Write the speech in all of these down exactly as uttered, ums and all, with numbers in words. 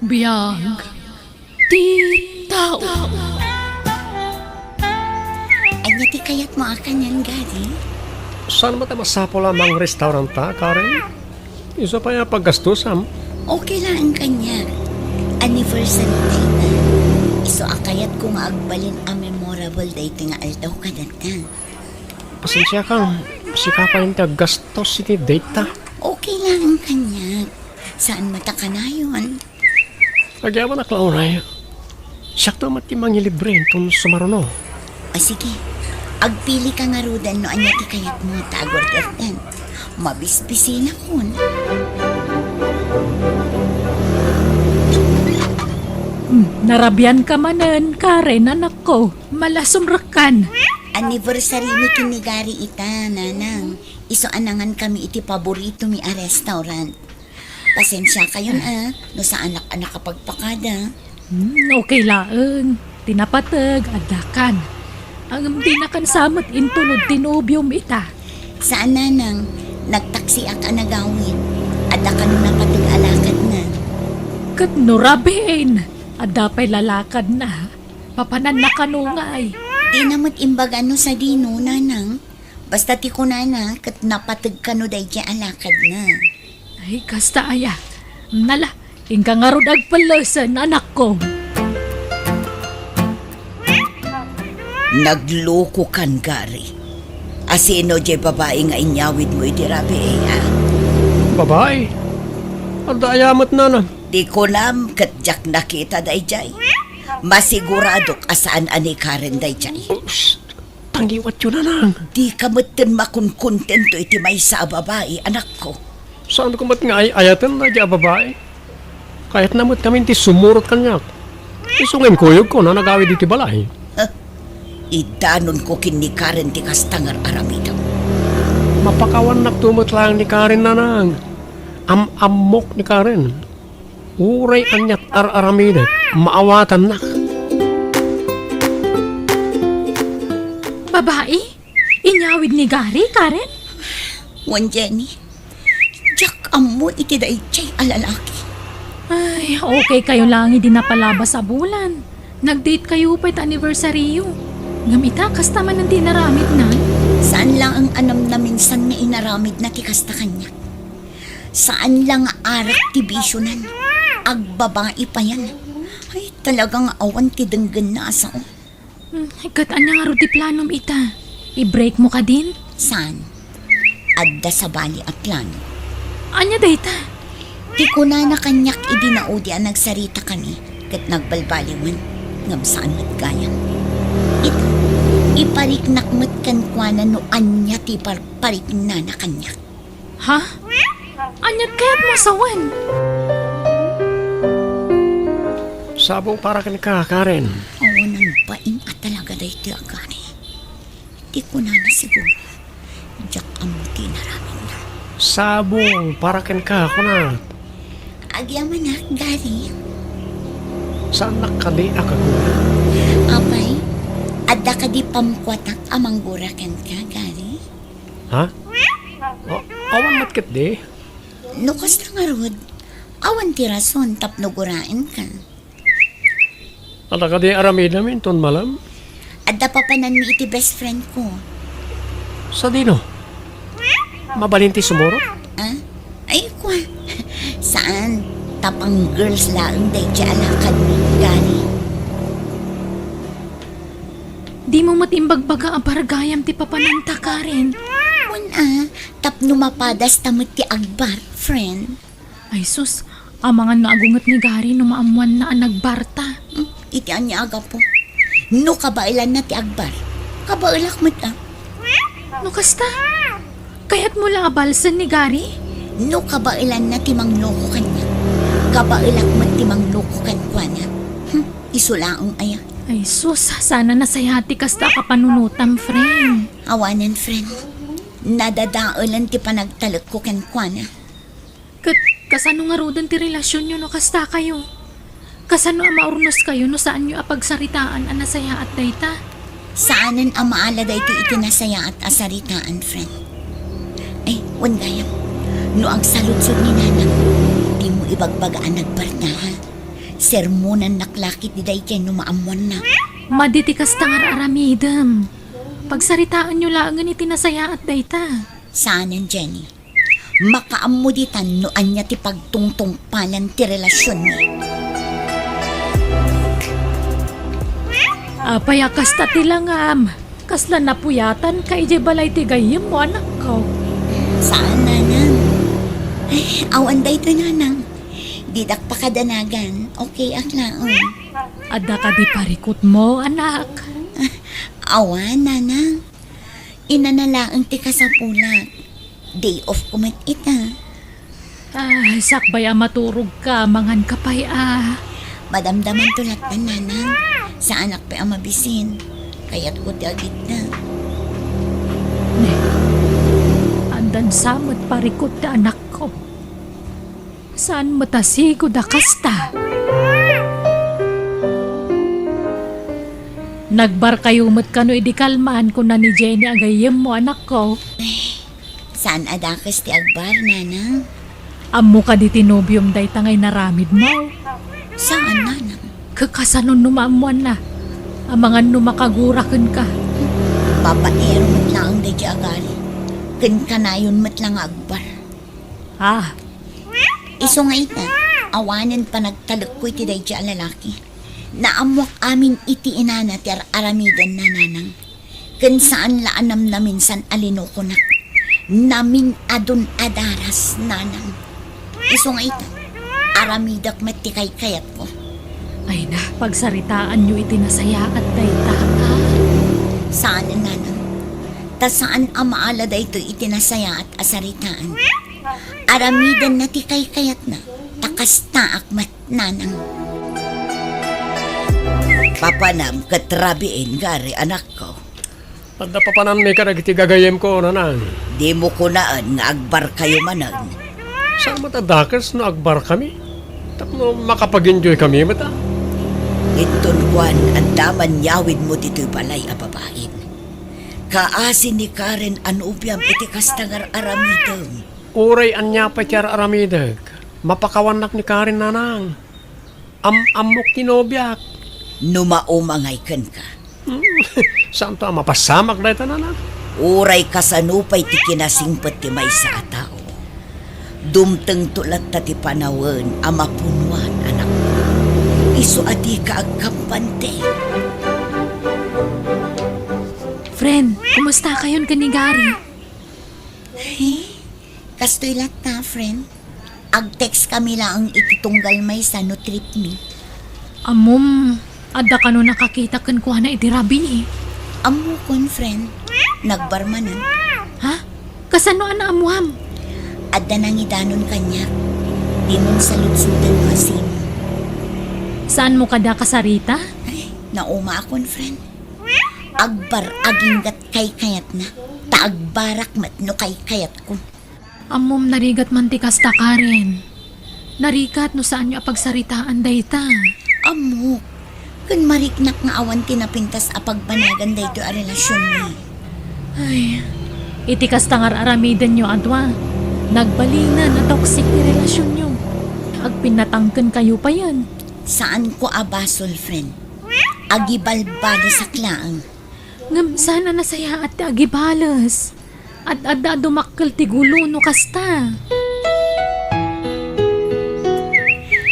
Biag ti tao. Ania ti kayatmo a kanen, Gary? Saan met a masapul a mangrestauranta, Karen? Isu pay a paggastusam. Okay laeng kaniak. Anniversary dayta. Isu a kayatko nga agbalin a memorable daytoy nga aldaw kadata. Pasensiakam, sika pay ti aggastos iti date ta. Okay laeng kaniak. Saan met a kanayon? Agyamanak la unay. Siakto met ti mangilibre inton sumaruno. O sige, agpilika ngaruden no ania ti kayatmo ta agorderdan. Mabisbisinakon. Hmm, narabianka manen, Karen, anakko. Malasumrekkan. Anniversary mi ken ni Gary ita, Nanang. Isu a nangankami iti paboritomi a restaurant. Pasensiakayon a, no saanak a nakapagpakada. Hmm, okay laeng. Ti napateg, addakan. Ngem dinakan sa met intulod ti nobiom ita. Saan, Nanang, nagtaksiak a nagawid. Adda kano napateg a lakadna. Ket no rabin, adda pay lalakadna. Papananna kano ngay? Dina met imbaga no sadino, Nanang. Basta ti kunana, ket napateg kano daydiay a lakadna. Ay, kasta aya. Nala, inka ngarud agpellesen, anakko. Naglokokan, Gary. Asino diay babai nga inyawidmo iti rabii, ha? Babai? Adda aya met, Nanang? Ti kunam, ket diak nakita daydiay. Masiguradok a saan a ni Karen daydiay. Ups. Tangiwatyo, Nanang. Dika metten makonkontento iti maysa a babai, anakko. Saanko met nga ay-ayaten daydiay a babai? Kayatna met ngamin ti sumurot kaniak. Isu nga inkuyogko a nagawid iti balay. Huh? Idanonko ken ni Karen ti kasta nga ar-aramidem. Mapakawannakto met laeng ni Karen, Nanang. Am-ammok ni Karen. Uray aniat ar-aramidek, maawatannak. Babai? Inyawid ni Gary, Karen? Wen, Jenny, diak ammo iti daydiay a lalaki. Ay, okay kayo lang idi napalabas a bulan. Nag-date kayo pay ta anniversaryo. Ngem ita, kasta manen ti inaramidna. Saan laeng a namnaminsan nga inaramidna ti kasta kaniak. Saan la nga arak ti bisionan. Agbabai payen. Ay, talaga nga awan ti denggenna a sao. Hmm, ket ania ngarud ti planom ita? I-break mo kadin? Saan? Adda sabali a plano. Ania dayta? Ti kunana kaniak idi naudi a nagsaritakami ket nagbalbaliwen, ngem saan met gayam. Ita, ipariknak met kenkuana no ania ti par-, pariknana kaniak. Ha? Aniat kayatmo a sawen? Sabong para kenka, Karen. Awanan bain a talaga daytoy a Gary. Ti kunana siguro, diak ammo ti inaramidna. Sabong para kenka, kunak. Agyamanak, Gary. Saannak kadi a kagura? Apay, adda kadi pamkuatak a manggura kenka, Gary? Ha? A-, awan met ketdi. No kasta ngarud, awan ti rason tapno guraenka. Adda kadi aramidem inton malem? Adda papananmi iti best friend ko. Sadino? Mabalin ti sumurot? Ah? Ay, kwa. Saan? Ta pang-girls laeng daydiay a lakadmi, Gary. Dimo met imbagbaga a bargayam ti papananta, Karen. Wen a, tapno mapadasta met ti agbar, friend. Ay sus, amangan nga agunget ni Gary no maammoanna a nagbarta. Hmm, iti ania a gapu? No kabaelanna ti agbar, kabaelak met a. No kasta, kayatmo la a balsen ni Gary? No kabaelanna ti mangloko kaniak, kabaelak met ti mangloko kenkuana. Hmm, isu laeng aya. Ay sus, sana nasayaat ti kasta a kapanunotam, friend. Awanen, friend. Nadadaelen ti panagtalekko kenkuana. Ket kasano ngaruden ti relasionyo no kasta kayo? Kasano a maurnos kayo no saanyo a pagsaritaan a nasayaat dayta? Saanen a maala daytoy iti nasayaat a saritaan, friend. Ay, wen gayam, no agsaludsod ni nanang, dimo ibagbaga a nagbarta, ha? Sermonannak la ketdi daydiay no maammoanna. Madi ti kasta nga ar-aramidem. Pagsaritaenyo laengen iti nasayaat dayta. Saanen, Jenny. Makaammo ditan no ania ti pagtungtungpalan ti relasionmi. Apay a kasta ti langam? Kasla napuyatanka idiay balay ti gayyemmo, anakko? Saan, nanang. Ay, awan daytoy, nanang. Didak pakadanagan. Okay ak laeng. Adda kadi parikutmo, anak? Ah, awan, nanang. Inana laeng ti kasapulak. Day off ko met ita. Ah, sakbay a maturogka, manganka pay a. Madamdamanto lattan, nanang. Saanak pay a mabisin. Kayatko ti agidda. Ne, addan sa met parikut ti anakko. Saan met a sigud a kasta? Nagbarkayo met kano idi kalman, kuna ni Jenny a gayyemmo, anakko? Saan a dakes ti agbar, nanang? Ammo kadi ti nobiom dayta nga inaramidmo? Saan, nanang. Kakasanon no maammoanna? Amangan no makagura kenka. Babaero met laeng daydiay a gari. Ken kanayon met la nga agbar. Ah. Isu nga ita, awanen panagtalekko iti daydiay a lalaki. Naammoak amin iti inana ti ar-aramidenna, nanang. Ken saan la a namnaminsan a linukonak. Namin-adun a daras, nanang. Isu nga ita, aramidek met ti kaykayatko. Ay na, pagsaritaanyo iti nasayaat dayta, a? Saan, nanang. Ta saan a maala daytoy iti nasayaat a saritaan. Aramidenna ti kaykayatna, ta kastaak met, nanang. Papanam ket rabiin, Gary, anakko. Adda papanammi kadagiti gagayyemko, nanang. Dimo kunaen nga agbarkayo manen. Saan met a dakes no agbarkami? Tapno makapagenjoykami met, a? Inton kuan, adda man yawidmo ditoy balay a babain. Kaasi ni Karen a nobiam iti kasta nga ar-aramidem. Uray ania pay ti ar-aramidek, mapakawannak ni Karen, nanang. Am-ammok ti nobiak. No maumangay kenka. Hmm, saanto a mapasamak dayta, nanang? Uray kasano pay ti kinasingpet ti maysa a tao. Dumtengto latta ti panawen a mapunuan, anakko. Isu a dika agkampante. Friend, kumusta kayon ken ni Gary? Ay, kastoy latta, friend. Ag-text kami laeng iti tunggal maysa no trip mi. Ammom, adda kano nakakita kenkuana iti rabii? Ammokon, friend. Nagbar manen. Ha? Kasano a naammuam? Adda nangidanon kaniak. Dimon saludsoden no asino. Saanmo kada kasarita? Ay, naumaakon, friend. Agbar aginggat kaykayatna, ta agbarak met no kaykayatko. Ammom, narigat man ti kasta, Karen. Narigat no saanyo a pagsaritaan dayta. Ammok, ken mariknak nga awan ti napintas a pagbanagan daytoy a relasionmi. Ay, iti kasta nga ar-aramidenyo a dua, nagbalinen a toxic ti relasionyo. Agpinnatangkenkayo payen. Saanko a basol, friend. Agibalbalesak laeng. Ngem saan a nasayaat ti agibales. Ad-adda a dumakkel ti gulo no kasta.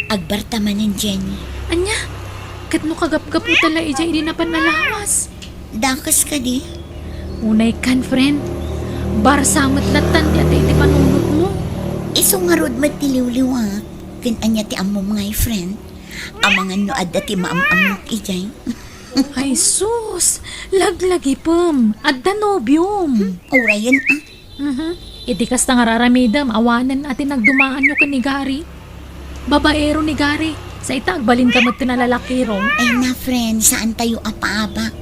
Agbarta manen, Jenny. Ania? Ket no kagapgapota la idiay idi napan a lawas? Dakes kadi? Unay kan, friend. Barsa met lattan ti ati iti panunotmo. Isu ngarud met ti liwliwak. Ken ania ti ammom ngay, friend? Amangan no adda ti maam-ammok idiay. Ay sus! Laglagipem! Adda nobiom! Hmm, urayen, a. Mhm. Iti kasta nga ar-aramidem, awanen a ti nagdumaanyo ken ni Gary. Babaero ni Gary. Sa ita, agbalinka met ken a lalakiro. Ay na, friend, saantayo a paabak.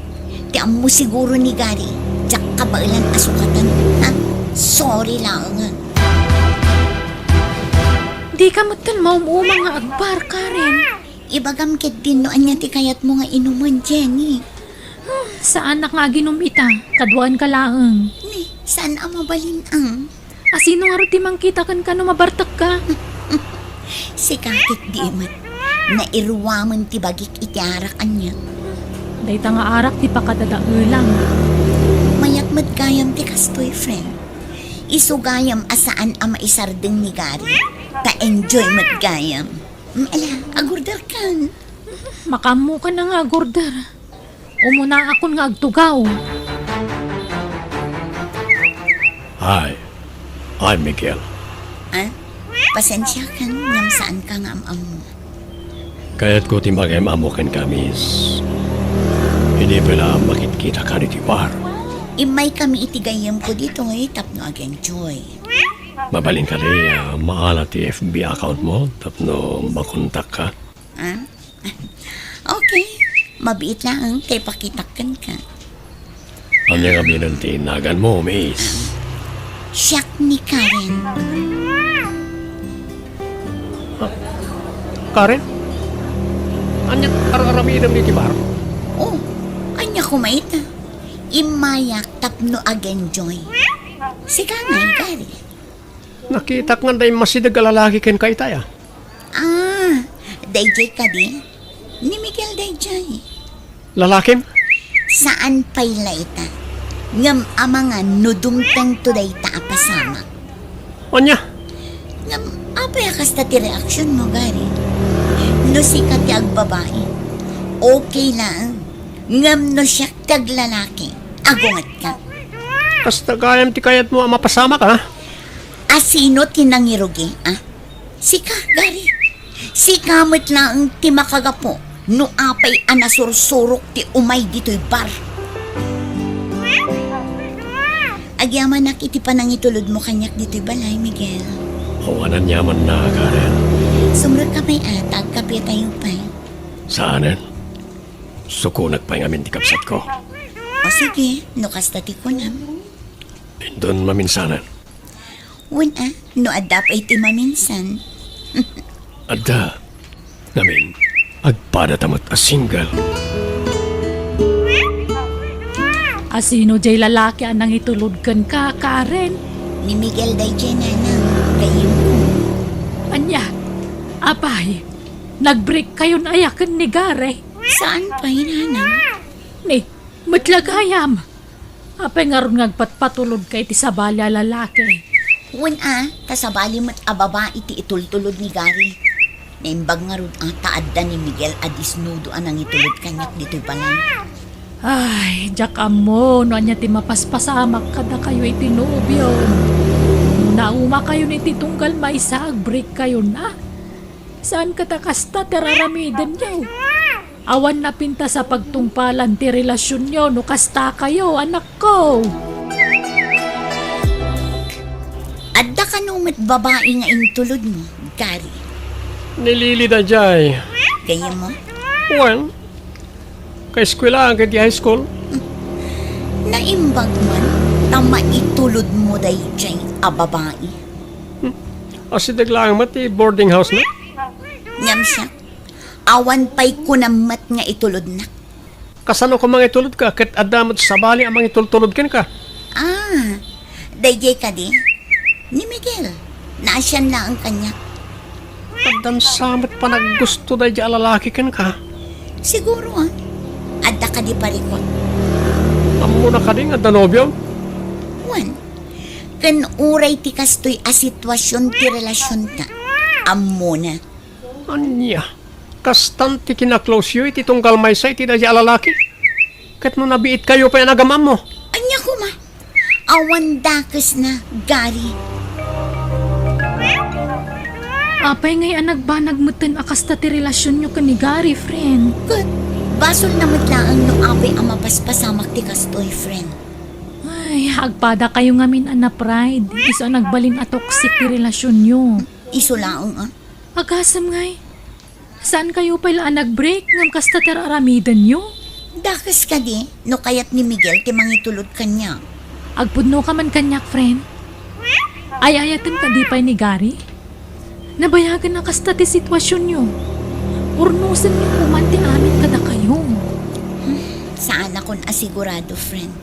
Ti ammo siguro ni Gary, diak kabaelan a sukatan. Ha? Sorry laengen. Dika metten maum-umang nga agbar, Karen. Ibagam ketdin no ania ti kayatmo nga inumen, Jenny. Hmm, saanak nga aginum ita, kaduaenka laeng. Ni, saan a mabalin, ang? Asino ngarud ti mangkita kenka no mabartekka? Sika ketdi met. Nairuamen ti bagik iti arak, ania. Dayta nga arak ti pakadadaelam. Mayat met gayam ti kastoy, friend. Isu gayam a saan a maisardeng ni Gary. Ta enjoy met gayam. Mm, ala, agorder kan. Makaammokan a nga agorder. Umunaakon nga agtugaw. Hi, I'm Miguel. Ah? Pasensiakan, ngem saanka nga am-ammo. Kayatko ti mangim-ammo kenka, miss. Idi pay la makitkitakan iti bar. Immaykami iti gayyemko ditoy tapno ag-enjoy. Mabalin kadi a maala ti F B account mo tapno makontakka? Ah? Okay. Mabiit laeng ta ipakitak kenka. Ania ngamin ti naganmo, miss? Siak ni Karen. Ah, Karen? Ania ar-aramidem iti bar? Oh, ania koma ita? Immayak tapno ag-enjoy. Sika ngay, Gary. Nakitak ngarud a immasideg a lalaki kenka itay, a. Ah, dayjay kadi? Ni Miguel dayjay. Lalakim? Saan pay la ita. Ngem amangan no dumtengto dayta a pasamak. Ania? Ngem apay a kasta ti reaksionmo, Gary? No sika ti agbabai, okay laeng. Ngem no siak ti aglalaki, agungetka. Kasta gayam ti kayatmo a mapasamak, a? A sino ti nangirugi, a? Sika, Gary. Sika met laeng ti makagapu no apay a nasursurok ti umay ditoy bar. Agyamanak iti panangitulodmo kaniak ditoy balay, Miguel. Awan aniamanna, Karen. Sumrekka pay a, ta agkapetayo pay. Saanen. Sukonek pay ngamin ti kabsatko. O sige, no kasta ti kunam. Inton maminsanen. Wen a, no adda pay ti maminsan. Adda. Ngamin, agpadata met a single. A sino jay lalaki a nangitulod kenka, Karen? Ni Miguel dayjay, nanang, gayyemko. Ania? Apay, nag-break kayon aya ken ni Gary? Saan pay, nanang? Ni, met la gayam. Apay ngarud nga agpatpatulodka iti sabali a lalaki? Wen a, ta sabali met a babai ti itultulod ni Gary. Naimbag ngarud a ta adda ni Miguel a disnudo a nangitulod kaniak ditoy balay. Ay, diak ammo no ania ti mapaspasamak kadakayo iti nobiom. No naumakayon iti tunggal maysa, agbreak kayon a. Saan ket a kasta ti raramidenyo? Awan napintas a pagtungpalan ti relasionyo no kasta kayo, anakko. Adda kano met babai nga intulodmo, Gary? Ni Lily dayjay. Gayyemmo? Wen, kaeskuelaan ket ti high school. Naimbag man ta maitulodmo dayjay a babai. Hmm. Asideg laeng met ti boarding house na? Ngem siak, awan pay kunam met nga itulodnak. Kasano koma nga itulodka ket adda met sabali a mangitultulod kenka? Ah, dayjay kadi? Ni Miguel, naasian laeng kaniak. Addan sa met panaggusto dayjay a lalaki kenka? Siguro, a. Adda kadi parikut? Ammona kadi nga adda nobiom? Wen, ken uray ti kastoy a situasion ti relasionta, ammona. Ania? Kastan ti kinaklosyo iti tunggal maysa iti dayjay a lalaki? Ket no nabiitkayo pay a nagam-ammo? Ania koma? Awan dakesna, Gary. Apay ngay a nagbanag metten a kasta ti relasionyo ken ni Gary, friend? Ket basolna met laeng no apay a mapaspasamak ti kastoy, friend. Ay, agpada kayo ngamin a na-pride. Isu a nagbalin a toxic ti relasionyo. Isu laeng, a? Agasem ngay. Saan kayo pay la a nag-break ngem kasta ti ar-aramidenyo? Dakes kadi no kayat ni Miguel ti mangitulod kaniak. Agpudnoka man kaniak, friend. Ay-ayatem kadi pay ni Gary? Nabayagen a kasta ti situasionyo. Urnosenyo koman ti amin kadakayo. Hmm, saanakon a sigurado, friend.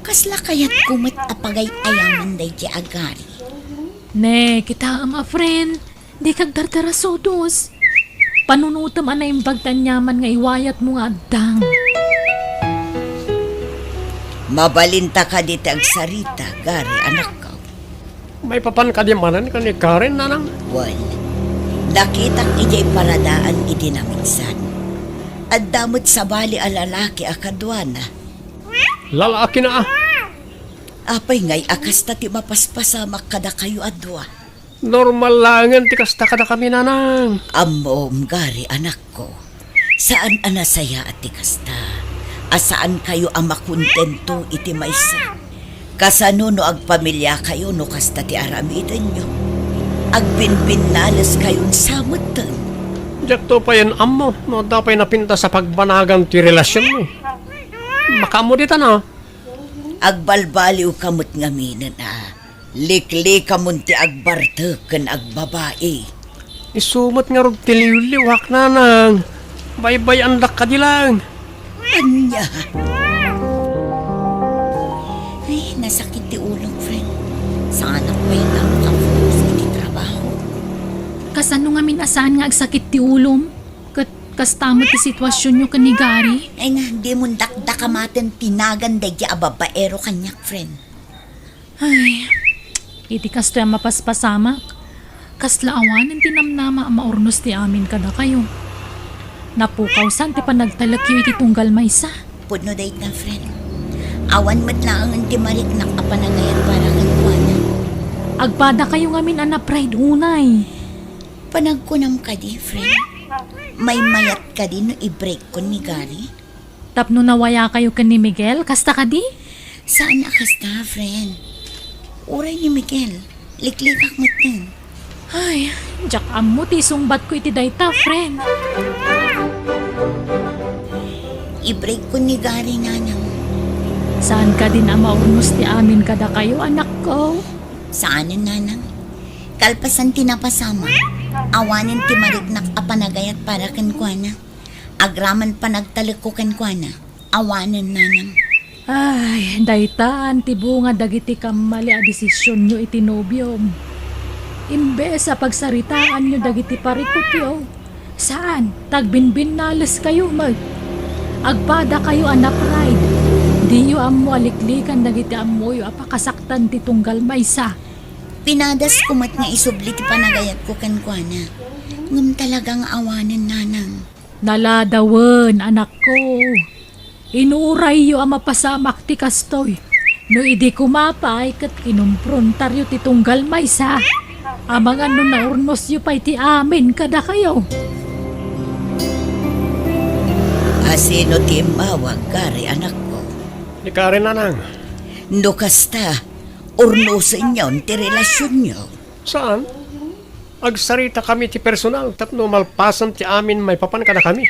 Kasla kayatko met a pagay-ayaman daydi a Gary. Ne, kitaem a friend, dika agdardarasudos. Panunotem a naimbag ti aniaman nga iwayatmo nga addang. Mabalinta kadi ti agsarita, Gary, anakko? Maipapan kadi manen ken ni Karen, nanang? Wen, nakitak idiay paradaan idi naminsan. Adda met sabali a lalaki a kaduana. Lalaki na, ah. Apay ngay a kasta ti mapaspasamak kadakayo a dua? Normal laengen ti kasta kadakami, nanang. Ammom, Gary, anakko. Saan a nasayaat ti kasta, a saankayo a makontento iti maysa. Kasano no agpamiliakayo no kasta ti aramidenyo? Agbinbinnaleskayon sa metten. Diakto payen ammo no adda pay napintas a pagbanagan ti relasionmi. Makaammo dita, no? Agbalbaliwka met ngaminen a liklikamon ti agbartek ken agbabai. Isu met ngarud ti liwliwak, nanang. Baybay-andak kadi laeng. Ania? Ay, nasakit ti ulok, friend. Saanak pay nga makafocus iti trabaho. Kasano ngamin a saan nga agsakit ti ulom? Ket kasta met ti situasionyo ken ni Gary? Ay na, dimon dakdakamaten ti nagan daydi a babaero kaniak, friend. Ay, iti kastoy a mapaspasamak, kasla awanen ti namnama a maurnos ti amin kadakayo. Napukawsan ti panagtalekyo iti tunggal maysa. Pudno dayta, friend. Awan met laengen ti mariknak a panagayat para kenkuana. Agpadakayo ngamin a na-pride unay. Panagkunam kadi, friend? Maymayat kadi no i-break-kon ni Gary? Tapno nawayakayo ken ni Miguel, kasta kadi? Saan a kasta, friend. Uray ni Miguel, liklikak metten. Ay, diak ammo ti isungbatko iti dayta, friend. I-break-kon ni Gary, nanang. Saan kadin a maurnos ti amin kadakayo, anakko? Saanen, nanang. Kalpasan ti napasamak, awanen ti mariknak a panagayat para kenkuana. Agraman panagtalekko kenkuana, awanen, nanang. Ay, daytan ti bunga dagiti kammali a desisionyo iti nobiom. Imbes a pagsaritaanyo dagiti parikutyo, saan, ta agbinbinnaleskayo met. Agpadakayo a na-pride. Diyo ammo a liklikan dagiti ammoyo a pakasaktan ti tunggal maysa. Pinadasko met nga isubli ti panagayatko kenkuana. Ngem talaga nga awanen, nanang. Naladawen, anakko. Inurayyo a mapasamak ti kastoy. No idi koma pay ket kinumprontaryo ti tunggal maysa, amangan no naurnosyo pay ti amin kadakayo. A sino ti immawag, Gary, anakko? Ni Karen, nanang. No kasta, urnosenyon ti relasionyo. Saan? Agsaritakami ti personal tapno malpasen ti amin maipapan kadakami.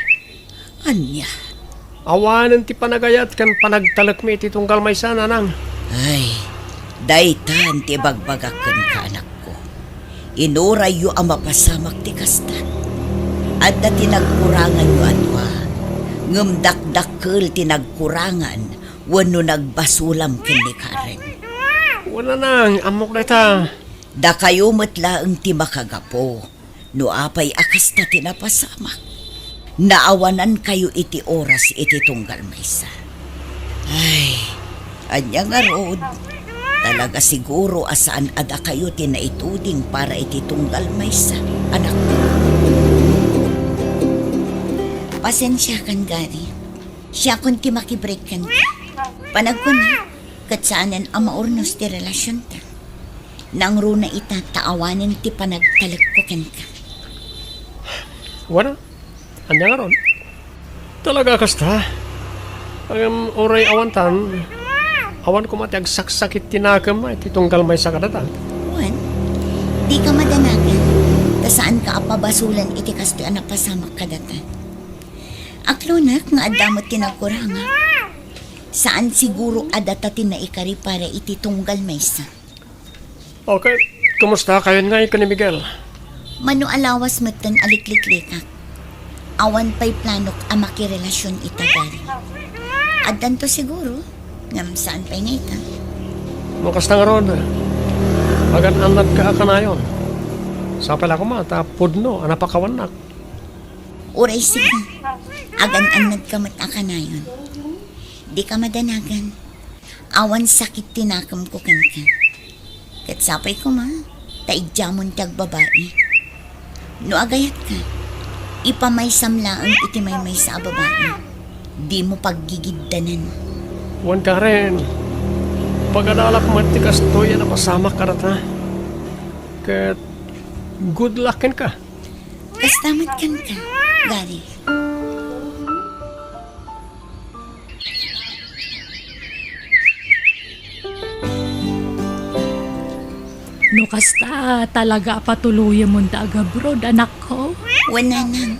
Ania? Awanen ti panagayat ken panagtalekmi iti tunggal maysa, nanang. Ay, daytan ti ibagbagak kenka, anakko. Inurayyo a mapasamak ti kasta. Adda ti nagkuranganyo a dua, ngem dakdakkel ti nagkurangan wenno nagbasolam ken ni Karen. Wen, nanang, ammok dayta. Dakayo met laeng ti makagapu no apay a kasta ti napasamak. Naawanankayo iti oras iti tunggal maysa. Ay, ania ngarud? Talaga siguro a saan a dakayo ti naituding para iti tunggal maysa, anakko. Pasensiakan, Gary. Siakon ti makibreak kenka. Panagkuna, ket saanen a maurnos ti relasionta. Nangruna ita ta awanen ti panagtalekko kenka. Wana? Ania ngarud? Talaga kasta? Ngem uray awantan, awan koma ti agsaksakit ti nakem iti tunggal maysa kadata. Wen, dika madanagan, ta saanka a pabasolen iti kastoy a napasamak kadata. Aklonek nga adda met ti nagkuranga. Saan siguro a data ti naikari para iti tunggal maysa. Okay, kumusta kayon ngay ken ni Miguel? Mano a lawas metten a likliklikak. Awan pay planok a makirelasion ita, Gary. Addanto siguro, ngem saan pay nga ita. No kasta ngarud, pagan-annatka a kanayon. Sapay la koma ta pudno a napakawannak. Uray sika, agan-annadka met a kanayon. Dika madanagan. Awan sakit ti nakemko kenka. Ket sapay koma, ta idiamon ti agbabai. No agayatka, ipamaysam laeng iti maymaysa a babai. Dimo paggigiddanan. Wen, Karen, pagadalak met ti kastoy a napasamak kadata. Ket good luck kenka. Kasta met kenka, Gary. No kasta, talaga a patuloyemon ta agabroad, anakko? Wen, nanang.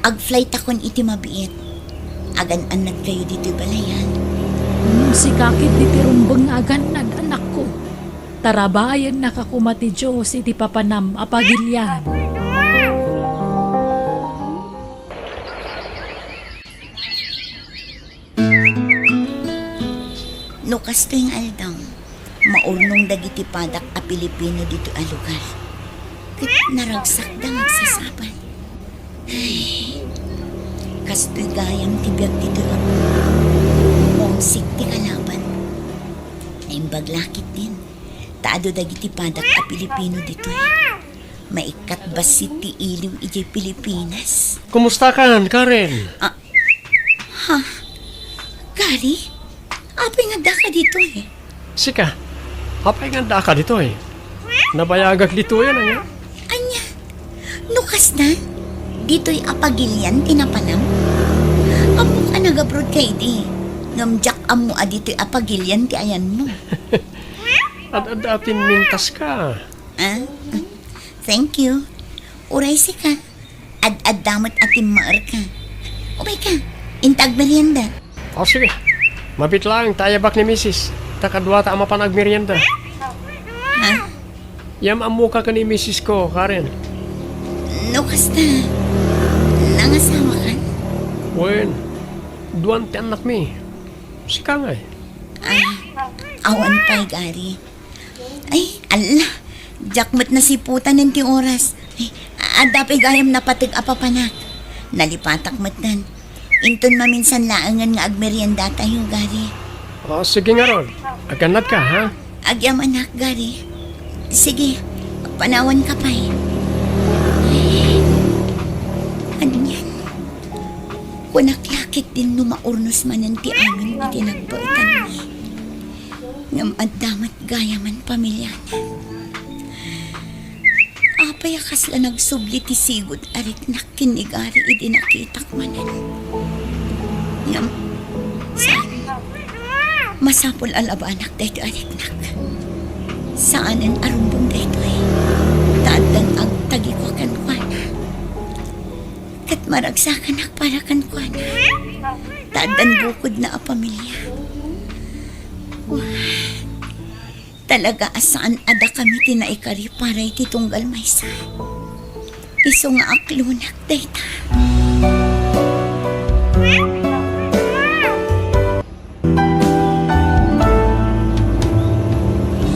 Agflightakon iti mabiit. Agan-annadkayo ditoy balayan. Hmm, sika ketdi ti rumbeng nga agannad, anakko. Tarabayennaka koma ti Dios iti papanam a pagilian. No kastoy nga aldaw, maurnong dagiti padak a Pilipino ditoy a lugar. Ket naragsakda nga agsasabal. Ay, kastoy gayam ti biag ditoy a puro. Homesick ti kalaban. Naimbag la ketdin, ta adu dagiti padak a Pilipino ditoy. Maikkat bassit ti iliw idiay Pilipinas. Kumustakan, Karen? Ah, ha? Gary? Apay nga addaka ditoy? Sika, apay nga addaka ditoy? Nabayagak ditoy, ania? Ania? No kasta, ditoy a pagilian ti napanam? Ammok a nagabroad ka idi, ngem diak ammo a ditoy a pagilian ti ayanmo. Ad-adda a pinmintaska. Ah? Thank you. Uray sika. Ad-adda met a timmaerka. Umayka, inta agmerienda. O, sige. Mabiit laeng ta ayabak ni misis, ta kaduata a mapan agmerienda. Ha? Ngem ammoka ken ni misisko, Karen. No kasta, nangasawakan? Wen, duan ti annakmi. Sika ngay? Ah, awan pay, Gary. Ay, ala, diak met nasiputanen ti oras. Ay, adda pay gayam napateg a papanak. Nalipatak metten. Inton maminsan laengen nga agmeriendatayo, Gary. O, sige ngarud. Agannadka, ha? Agyamanak, Gary. Sige, panawanka pay. Ay, anian? Kunak la ketdin no maurnos manen ti amin iti nagbaetanmi. Ngem adda met gayamen pamiliana. Apay a kasla nagsubli ti sigud a riknak ken ni Gary idi nakitak manen. Ngem, saan? Masapul a labanak daytoy a riknak. Saanen a rumbeng daytoy. Ta addan agtagikua kenkuana. Ket maragsakanak para kenkuana. Ta addan bukodna a pamilia. Wah, talaga a saan a dakami ti naikari para iti tunggal maysa. Isu nga aklonak dayta.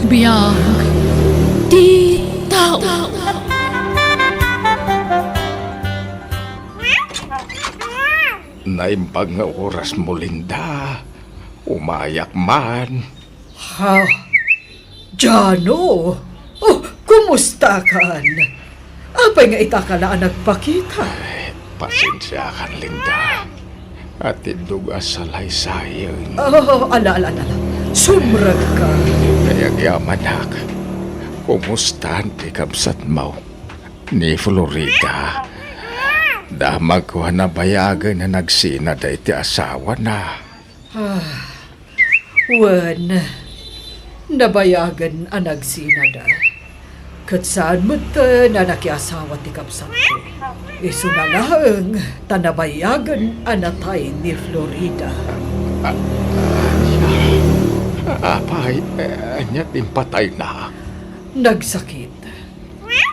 Biag ti tao. Naimbag nga orasmo, Linda. Umayak man. Ha? Jano? Oh, kumustakan? Apay nga itaka la a nagpakita? Ay, pasensiakan, Linda. Atiddog a salaysayeng. Oh, ala, ala, ala, ala. Sumrekka. Ay, agyamanak. Kumustan ti kabsatmo? Ni Florida. Damagko a nabayagen a nagsinada iti asawana. Ah, wen, nabayagen a nagsinada. Ket saan metten a nakiasawa ti kabsatko. Isuna laeng ta nabayagen a natay ni Florida. A-, ania? Apay, ania ti impatayna? Nagsakit.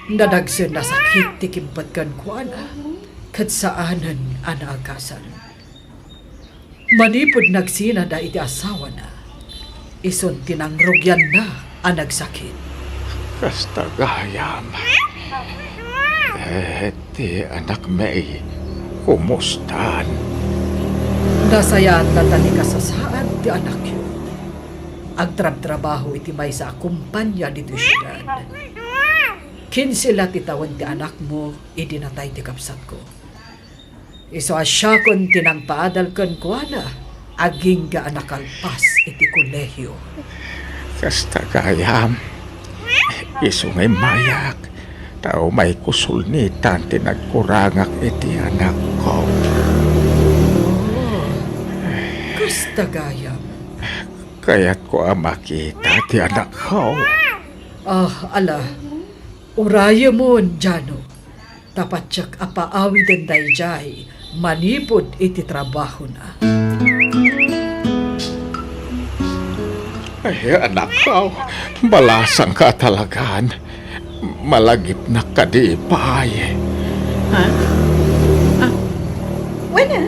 Nadagsen a sakit ti kimpet kenkuana, ket saanen a naagasan. Manipud nagsinada iti asawana, isun ti nangrugianna a nagsakit. Kasta gayam. Eh, ti anakmi, Kumustan? Nasayaat latta ti kasasaad ti anakyo. Agtrabtrabaho iti maysa a kompania ditoy siudad. Kinse la ti tawen ti anakmo idi natay ti kabsatko. Isu a siakon ti nangpaadal kenkuana, agingga a nakalpas iti kolehio. Kasta gayam, isu nga immayak, ta umay kusulnitan ti nagkurangak iti anakko. Oh, kasta gayam. Kayatko a makita ti anakko. Ah, ala, urayemon, Jano. Ta patiek a paawiden daydiay manipud iti trabahona. Ay, anakko, balasangka talagan. Malagipnak kadi pay. Ha? Ah, wen a,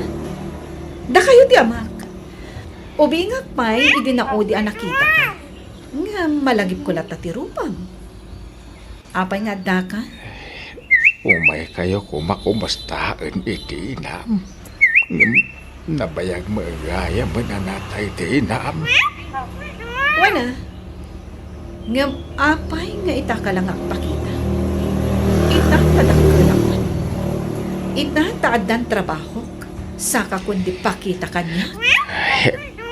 dakayo ti amak. Ubingak pay idi naudi a nakitaka. Ngem malagipko latta ti rupam. Apay nga addaka? Umaykayo koma kumustaen iti inam. Ngem nabayag met gayam a natay ti inam. Wen a. Ngem apay nga itaka la nga agpakita? Ita ta dakkelak man. Ita ta addan trabahok. Sakakon ti pakita kaniak.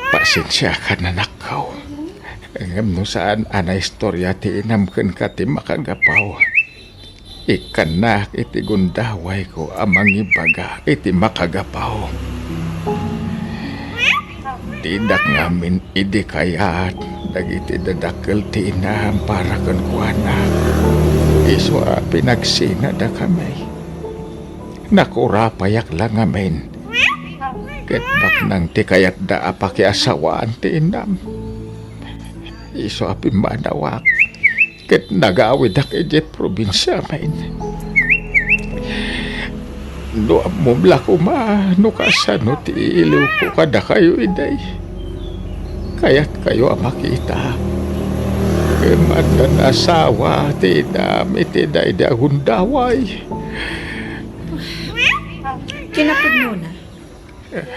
Pasensiakan, anakko. Ngem no saan a naistorya ti inam kenka ti makagapu, ikkannak iti gundawayko a mangibaga iti makagapu. Dinak ngamin idi kayat dagiti dadakkel ti inam para kenkuana. Isu a pinagsinadakami. Nakurapayak la ngamin. Ket baknang ti kayatda a pakiasawaan ti inam. Isu a pimmanawak ket nagawidak idiay probinsiamin. No ammom la koma no kasano ti iiliwko kadakayo idi. Kayatkayo a makita. Ngem addan asawa ti inam iti daydi a gundaway. Kinapudnona,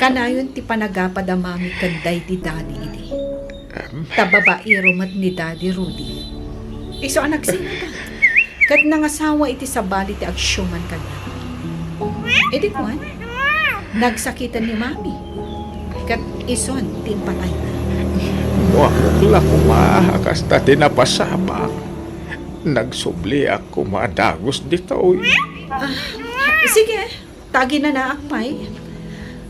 kanayon ti panagapad a mami ken daydi Daddy idi. Em. Ta babaero met ni Daddy Rudy. Isu a nagsinata. Ket nangasawa iti sabali ti agsiuman kaniak. Idi kuan, nagsakiten ni Mami. Ket isun ti impatayna. No ammok la koma a kasta ti napasamak, nagsubliak koma a dagus ditoy. Ah, sige. Ta aginanaak pay,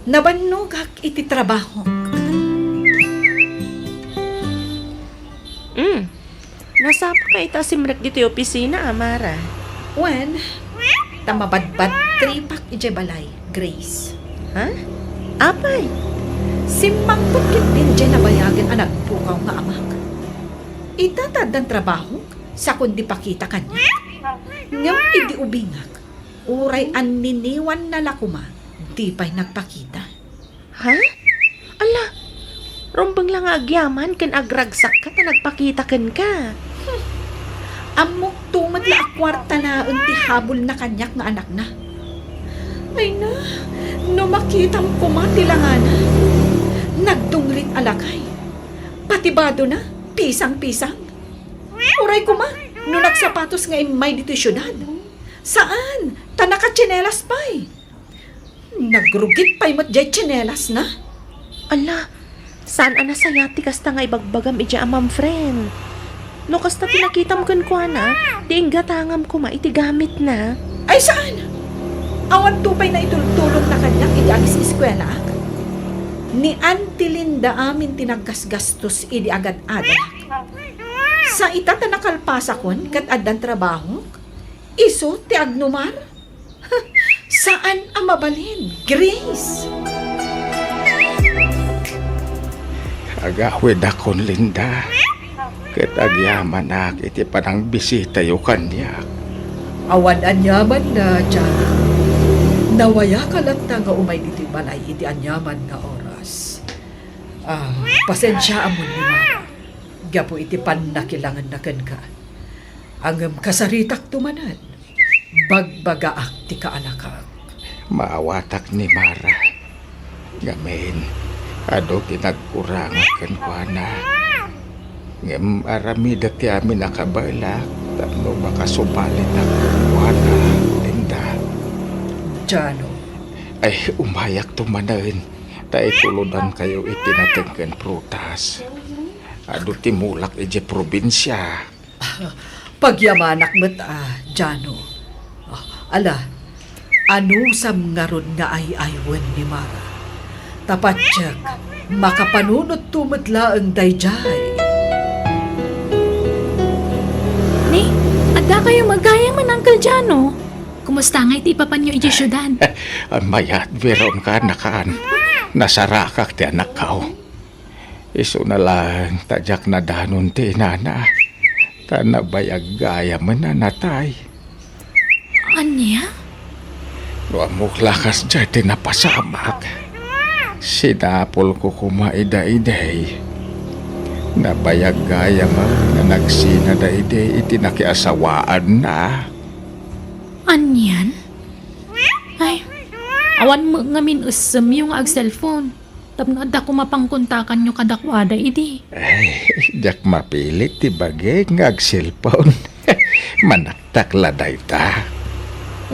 nabannogak iti trabahok. Mm. Nasapaka ita a simrek ditoy opisina, Amara. Wen, ta mabadbadtripak idiay balay, Grace. Ha? Apay? Simmangpet ketdin diay nabayagen a nagpukaw nga amak. Ita ta addan trabahok, sakon di pakita kaniak. Ngem idi ubingak, uray anniniwanna la koma, di pay nagpakita. Ha? Ala, rumbeng la nga agyaman ken agragsakka ta nagpakita kenka. Hmm. Ammokto met la a kuarta laeng ti habulna kaniak nga anakna. Ay na, no makitam koma ti langana. Nagdungrit a lakay. Pati badona, pisang-pisang. Uray koma, no nagsapatos nga immay ditoy siudad. Saan, ta nakatsinelas pay. Nagrugit pay met diay tsinelasna. Ala, saan a nasayaat ti kasta nga ibagbagam idiay a ma'am friend. No kasta ti nakitam kenkuana, di inggatangam koma iti gamitna. Ay, saan? Awan to pay naitultulongna kaniak idi agis-eskuelaak. Ni Auntie Linda amin ti naggasgastos idi agad-adalak. Sa ita ta nakalpasakon ket addan trabahok, isu ti agnumar? Saan a mabalin, Grace? Agawidakon, Linda, ket agyamanak iti panangbisitayo kaniak. Awan aniamanna, Jana. Nawayaka latta nga umay ditoy balay iti aniaman nga oras. Ah, pasensiaamon ni Mama gapu iti pannakilangenna kenka. Ngem kasaritakto manen. Bagbagaak ti kaanakak. Maawatak ni Mara. Ngamin, adu ti nagkurangak kenkuana. Ngem aramidek ti amin a kabaelak tapno makasubalitak kenkuana, Linda. Jano. Ay, umayakto manen, ta itulodankayo iti natengken prutas. Adu ti mulak idiay probinsia. Pagyamanak met a, Jano. Ah, ala, anusam ngarud nga ay-aywen ni Mara? Ta patiek, makapanunotto met laeng daydiay. Ni, addakayo met gayam, Uncle Jano? Kumusta ngay ti ipapanyo idiay siudad? Mayat, Veron, kaanakan. Nasarakak ti anakko. Isuna laeng ta diak nadanon ti inana, ta nabayag gayamen a natay. Ania? No ammok la kasdiay ti napasamak, sinapulko koma ida idi. Nabayag gayamen a nagsinada idi iti nakiasawaanna. Anian? Ay, awan met ngamin essemyo nga ag-cellphone. Tapno adda koma pangkontakanyo kadakuada idi. Ay, diak mapilit ti bagik nga ag-cellphone. Manaktak la dayta.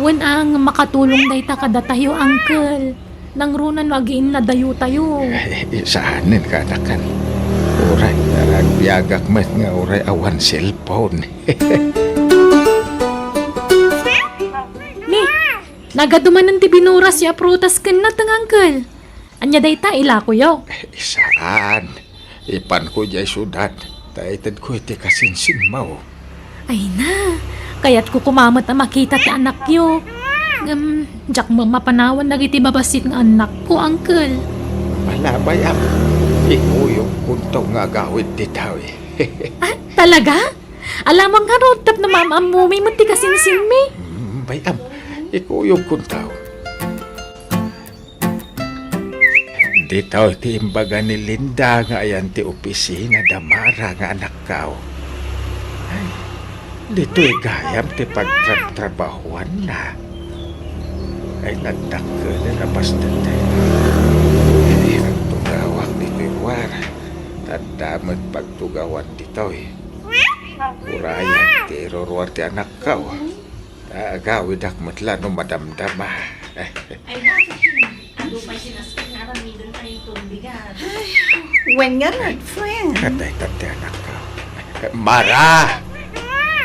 Wen a, nga makatulong dayta kadatayo, Uncle. Nangruna no agiinnadayotayo. Ay, saanen, kaanakan. Uray, agbiagak met nga uray awan cellphone. Ni, nagadu manen ti binurasyo a prutas ken nateng, Uncle. Ania dayta, ilakoyo? Eh, saan. Ipanko idiay siudad, ta itedko iti kasinsinmo. Ay na, kayatko koma met a makita ti anakyo. Ngem, diak met mapanawan dagiti babassit nga annakko, Uncle. Ala, bay-am, ikuyogkonto nga agawid ditoy. Ah, talaga? Alamang ngarud tapno maam-ammomi met ti kasinsinmi. Mm, bay-am, ikuyogkonto. Ditoy ti imbaga ni Linda nga ayan ti opisina da Mara nga anakko. Ay, ditoy gayam ti pagtrabtrabahuanna. Ay, nagdakkel a bastet dayta. Ay, agtugawak ditoy ruar. Adda met pagtugawan ditoy. Urayan ti iruruar ti anakko. Ta agawidak met la no madamdama. Ay, bakit? Adu pay sinaskat nga aramiden tayo itong bigat. Ay, wen nga, red friend. Katay, katay, anakko. Mara!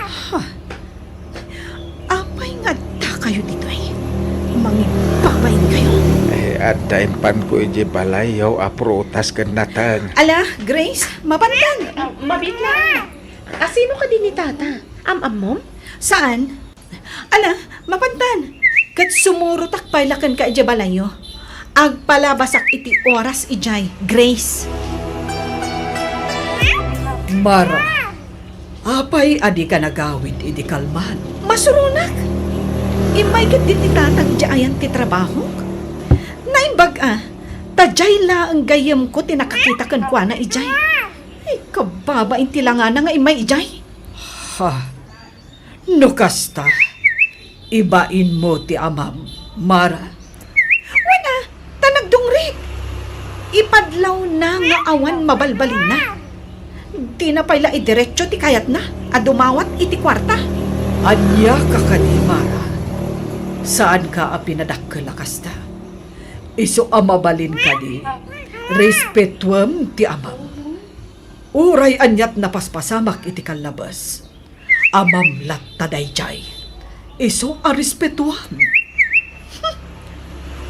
Ha? Apay nga adda kayo ditoy? Mangigbabain kayo. Eh, adda impanko iti balayyo a prutas ken nateng. Ala, Grace, mapantan. Ah, mabit na. Asino kadi ni Tata? Am-ammom? Saan? Ala, mapantan. Ket sumurotak pay la kenka idiay balayyo. Agpalabasak iti oras idiay, Grace. Mara, apay a dika nagawid idi kalman? Masuronak. Immay ket di ti tatag idiay ayan ti trabahok. Naimbag a, ta diay laeng gayyemko ti nakakita kenkuana idiay. Ay, kababain ti langana nga immay idiay. Ha? No kasta, ibainmo ti amam, Mara. Wen a, ta nagdungrig. Ipadlawna nga awan mabalbalinna. Dina pay la idiretso ti kayatna a dumawat iti kuarta. Ania ka kadi, Mara? Saanka a pinadakkel a kasta? Isu a mabalin kadi, respetuem ti amam. Uray aniat napaspasamak iti kallabes, amam latta daydiay. Isu a respetuam.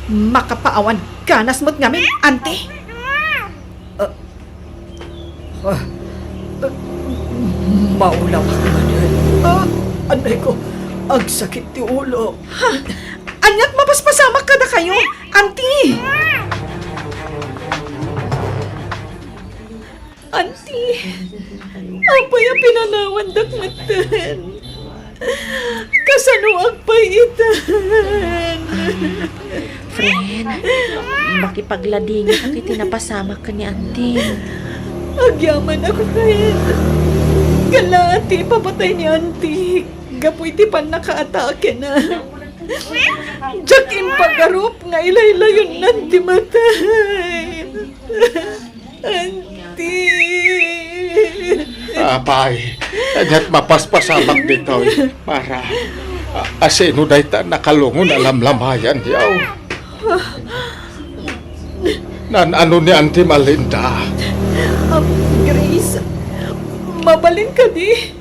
Makapaawan ganas met ngamin, Auntie. Ah, ah, maulawak manen. Ah, anay ko, agsakit ti ulo. Ha? Aniat mapaspasamak kadakayo, Auntie? Auntie, apay a pinanawandak metten? Kasanoak pay itan? Friend, makipagladingit iti napasamak ken ni Auntie. Agyamanak, friend. Kalaat ti ipapatay ni Auntie gapu iti pannakaatakena. Diak impagarup nga ilaylayonnan ti matay. Anti. Apay, ket mapaspasamak ditoy, Mara. A-, asino dayta nakalungon a lamlamayan, yaw? Nan-ano ni Anti Malinda? Ah, Grace, mabalin kadi?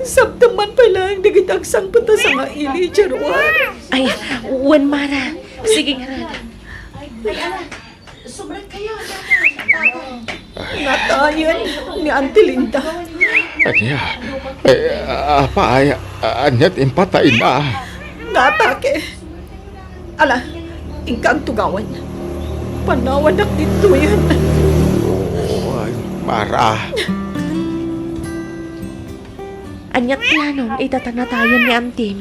Sabtem man pay laeng dagiti agsangpet a sangaili, Januar. Ay, wen, Mara. Sige ngarud. Natayen ni Auntie Linda. Ania? Eh, apay, ania ti impatayna? Natake. Ala, inka agtugawan. Panawandak ditoyen. Oy, Mara. Ania ti planom ita ta natayen ni Antim?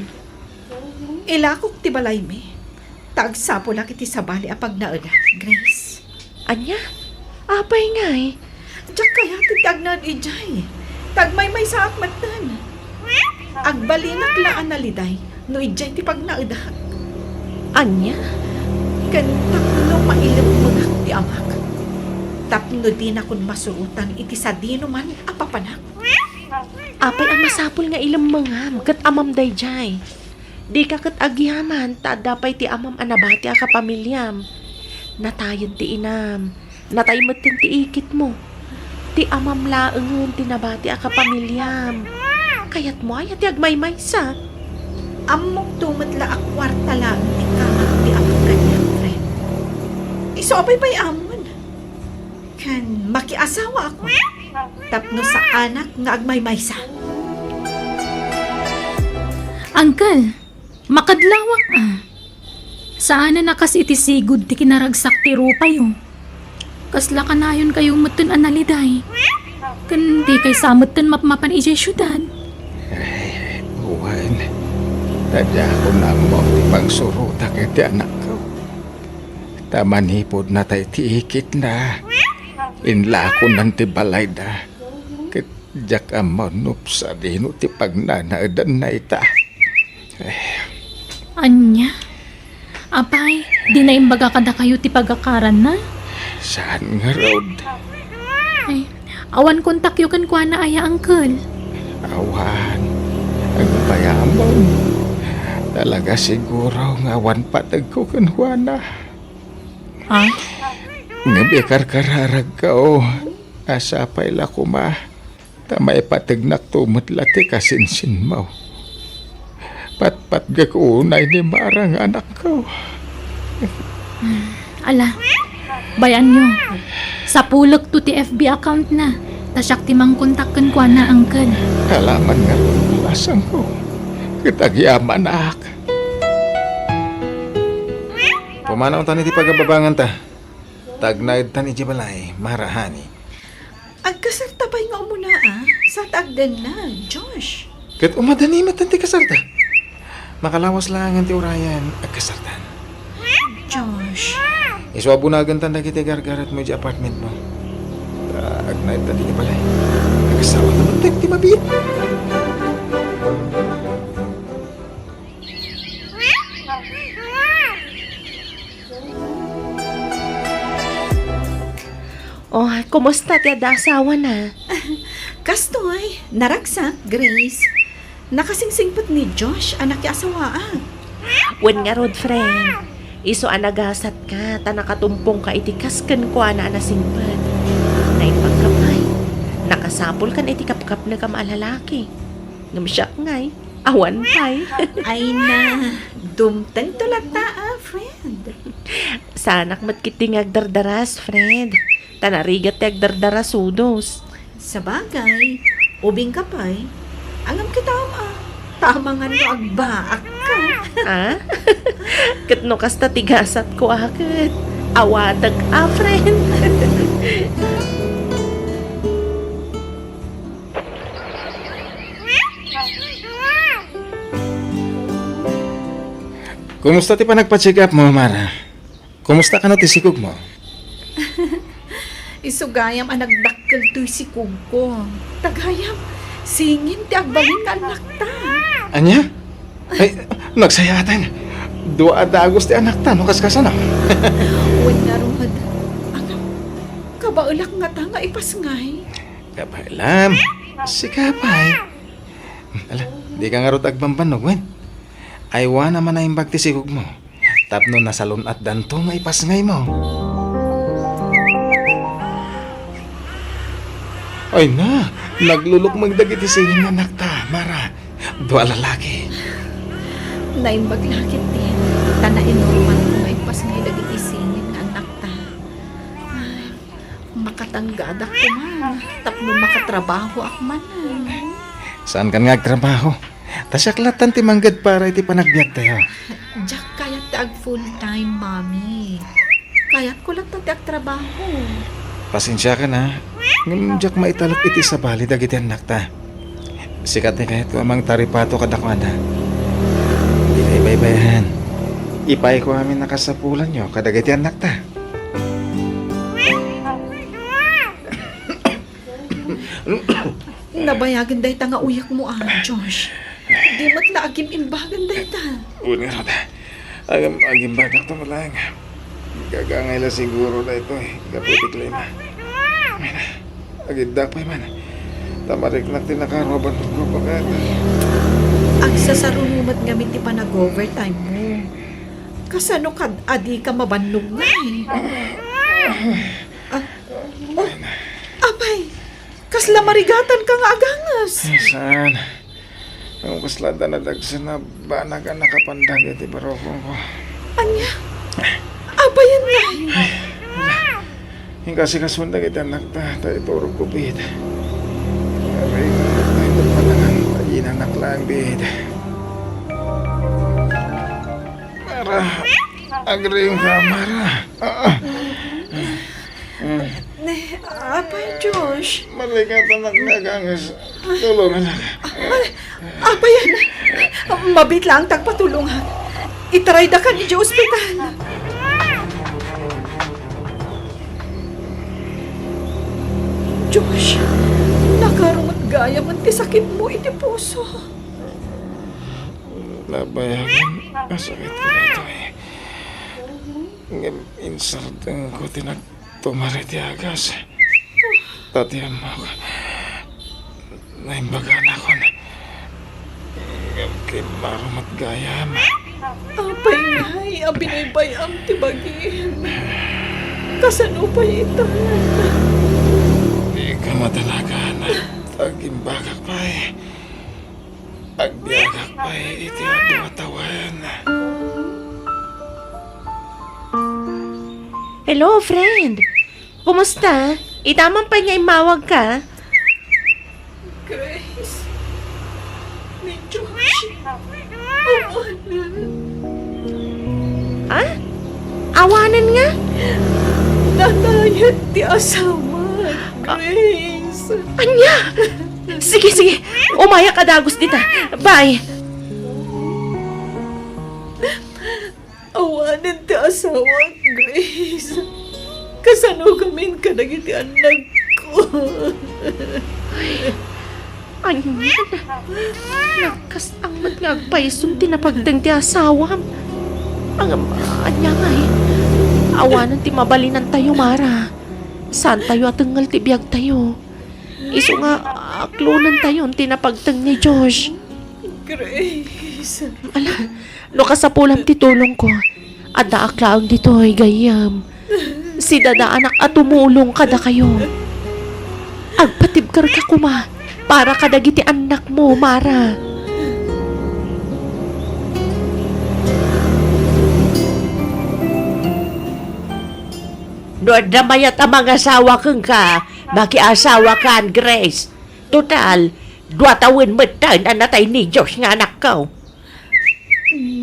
Ilakok ti balaymi, ta agsapulak iti sabali a pagnaedak, Grace. Ania? Apay ngay? Diak kayat ti agnaed idiay. Ta agmaymaysaak metten. Agbalinak la a naliday no idiay ti pagnaedak. Ania? Ken tapno mailemmegak ti amak. Tapno dinakon masurotan iti sadinoman a papanak. Apay a masapul nga ilemmengam ket amam daydiay? Dika ket agyaman ta adda pay ti amam a nabati a kapamiliam. Natayen ti inam, natay metten ti ikitmo. Ti amam laengen ti nabati a kapamiliam. Kayatmo aya ti agmaymaysa? Ammokto met la a kuarta laeng ti kamak ti amak kaniak, friend. Isu a pay amon. Ken makiasawaak tapno saanak nga agmaymaysa. Uncle, makadlawak a. Saanen a kas iti sigud ti kinaragsak ti rupayo. Kasla kanayonkayo metten a naliday. Ken dikay sa metten mapmapan idiay siudad. Ay, wen. Ta diakon ammo ti pangsurotak iti anakko. Ta manipud natay ti ikitna, inlakonan ti balayda. Ket diak ammo no sadino ti pagnanaedanna ita. Eh. Ania? Apay, di naimbaga kadakayo ti pagakaranna? Saan ngarud? Ay, awan kontakyo kenkuana aya, uncle? Awan. Agpayamon. Talaga siguro nga awan pategko kenkuana. Ha? Ngem ikarkararagko, oh. Asa pay la koma, ta maipategnakto met la ti kasinsinmo. Patpatgek unay ni Mara nga anakko. Ala, bayanyo. Sapulekto ti F B account na, ta siak ti mangkontak kenkuana, uncle. Alaman nga lasangko, ket agyamanak. Pumanaw ta iti pagababanganta. Tagnaed tan iti balay, Mara, honey. Agkasarta pay nga umuna, a? Sa ta agdennag, Josh. Ket umadani met ti kasarta. Makalawas laengen ti urayan, agkasartan. Josh. Isu a bunagen tan dagiti gargaretmo iti apartmentmo. Ta agnaed tan iti balay. Agasawa ta met ti mabiit. Oh, kumusta ti adda asawana? Kastoy, naragsak, Grace. Nakasingsingpet ni Josh a nakiasawaak. Wen ngarud, friend. Isu a nagasatka ta nakatumpongka iti kas kenkuana a nasingpet. Naimbagka pay. Nakasapulkan iti kapkapnekam a lalaki. Ngem siak ngay, awan pay. Ay na, dumtengto latta, a, friend. Saanak met ketdi nga agdardaras, friend. Ta narigat ti agdardarasudos. Sabagay, ubingka pay. Alam kitam, a, tama nga no agbaakka. A? Ket no kasta ti gasatko a ket, awatek a, friend. Kumusta ti panagpa-check up mo, Mara? Kumusta kano ti sikogmo? Isu gayam a nagdakkel toy sikogko. Ta gayam, singin ti agbalin nga annakta. Ania? Ay, nagsayaatan. Dua a dagos ti anakta, no kaskasano? Wen ngarud. Ano? Kabaelak ngata nga ipasngay. Kabaelam. Sika pay. Ala, dika ngarud agbambannog, wen? Aywana man naimbag ti sigogmo. Tapno nasalun-atdanto nga ipasngaymo. Ay na, naglulukmeng dagiti singin nga anakta, Mara. Dua a lalaki. Naimbag la ketdi, ta nainormalko nga ipasngay dagiti singin nga anakta. Ay, makatanggadak koma, tapno makatrabahoak manen. Saankan nga agtrabaho? Ta siak lattan ti manggad para iti panagbiagtayo. Diak kayat ti ag full time, Mami. Kayatko latta ti agtrabaho. Pasensiakan a, ngem diak maitalek iti sabali dagiti annakta. Sika ti kayatko a mangtaripato kadakuada. Dika ibaybayahan. Ipayko amin a kasapulanyo kadagiti annakta. Nabayagen dayta nga uyekmo, a, Josh. Di met la agim-imbagan dayta. Wen ngarud, agim-, agimbagakto met laeng. Gagangay la siguro daytoy gapu iti klima. Ay na, agiddak pay man. Ta mariknak ti nakaruaban ko paket. Agsasaruno met ngamin ti panag-overtime-mo. Kasano kad a dika mabannog ngay? Ah, apay, kasla marigatanka nga aganges? Saan? Ngem kasla adda nadagsen a banag a nakapandag iti barukongko. Ania? Abayan na. Inkasikasuan dagiti annakta, ta iturogko biit. Ringan dagiti panangan, ta inanak laeng biit. Mara, agriingka, Mara. Ah, ah. Ne, apay, Josh? Marikatanak nga aganges. Tulonganak. Ay, abayan. Mabiit laeng ti agpatulongak. Itaraydakan idiay ospital. Josh, nakaro met gayamen ti sakitmo iti puso. Nabayagen a sakit kadaytoy. Ngem insardengko ti nagtumar iti agas. Ta ti ammok, naimbaganakon. Ngem kimmaro met gayam. Apay ngay a binaybay-am ti bagim? Kasano pay itan? Dika madanagan. Agimbagak pay. Agbiagak pay iti adu a tawen. Hello, friend. Kumusta? Ita man pay nga immawagka? Grace, ni Josh, awanen. Ha? Awanen nga? Natayek ti asawa, Grace. Ania? Sige, sige. Umayak a dagus dita. Bye. Awanen ti asawak, Grace. Kasano gamin kadagiti annakko? Ay, anian? Nagkastang met nga agpayso ti napagteng ti asawam. Ngem, ania ngay? Awanen ti mabalinantayo, Mara. Saantayo a tengngel ti biagtayo. Isu nga, aklonentayon ti napagteng ni Josh. Grace. Ala, no kasapulam ti tulongko, addaak laeng ditoy gayyem. Sidadaanak a tumulong kadakayo. Agpatibkerka koma para kadagiti annakmo, Mara. No adda mayat a mangasawa kenka, makiasawakan, Grace. Total, dua tawen metten a natay ni Josh nga anakko.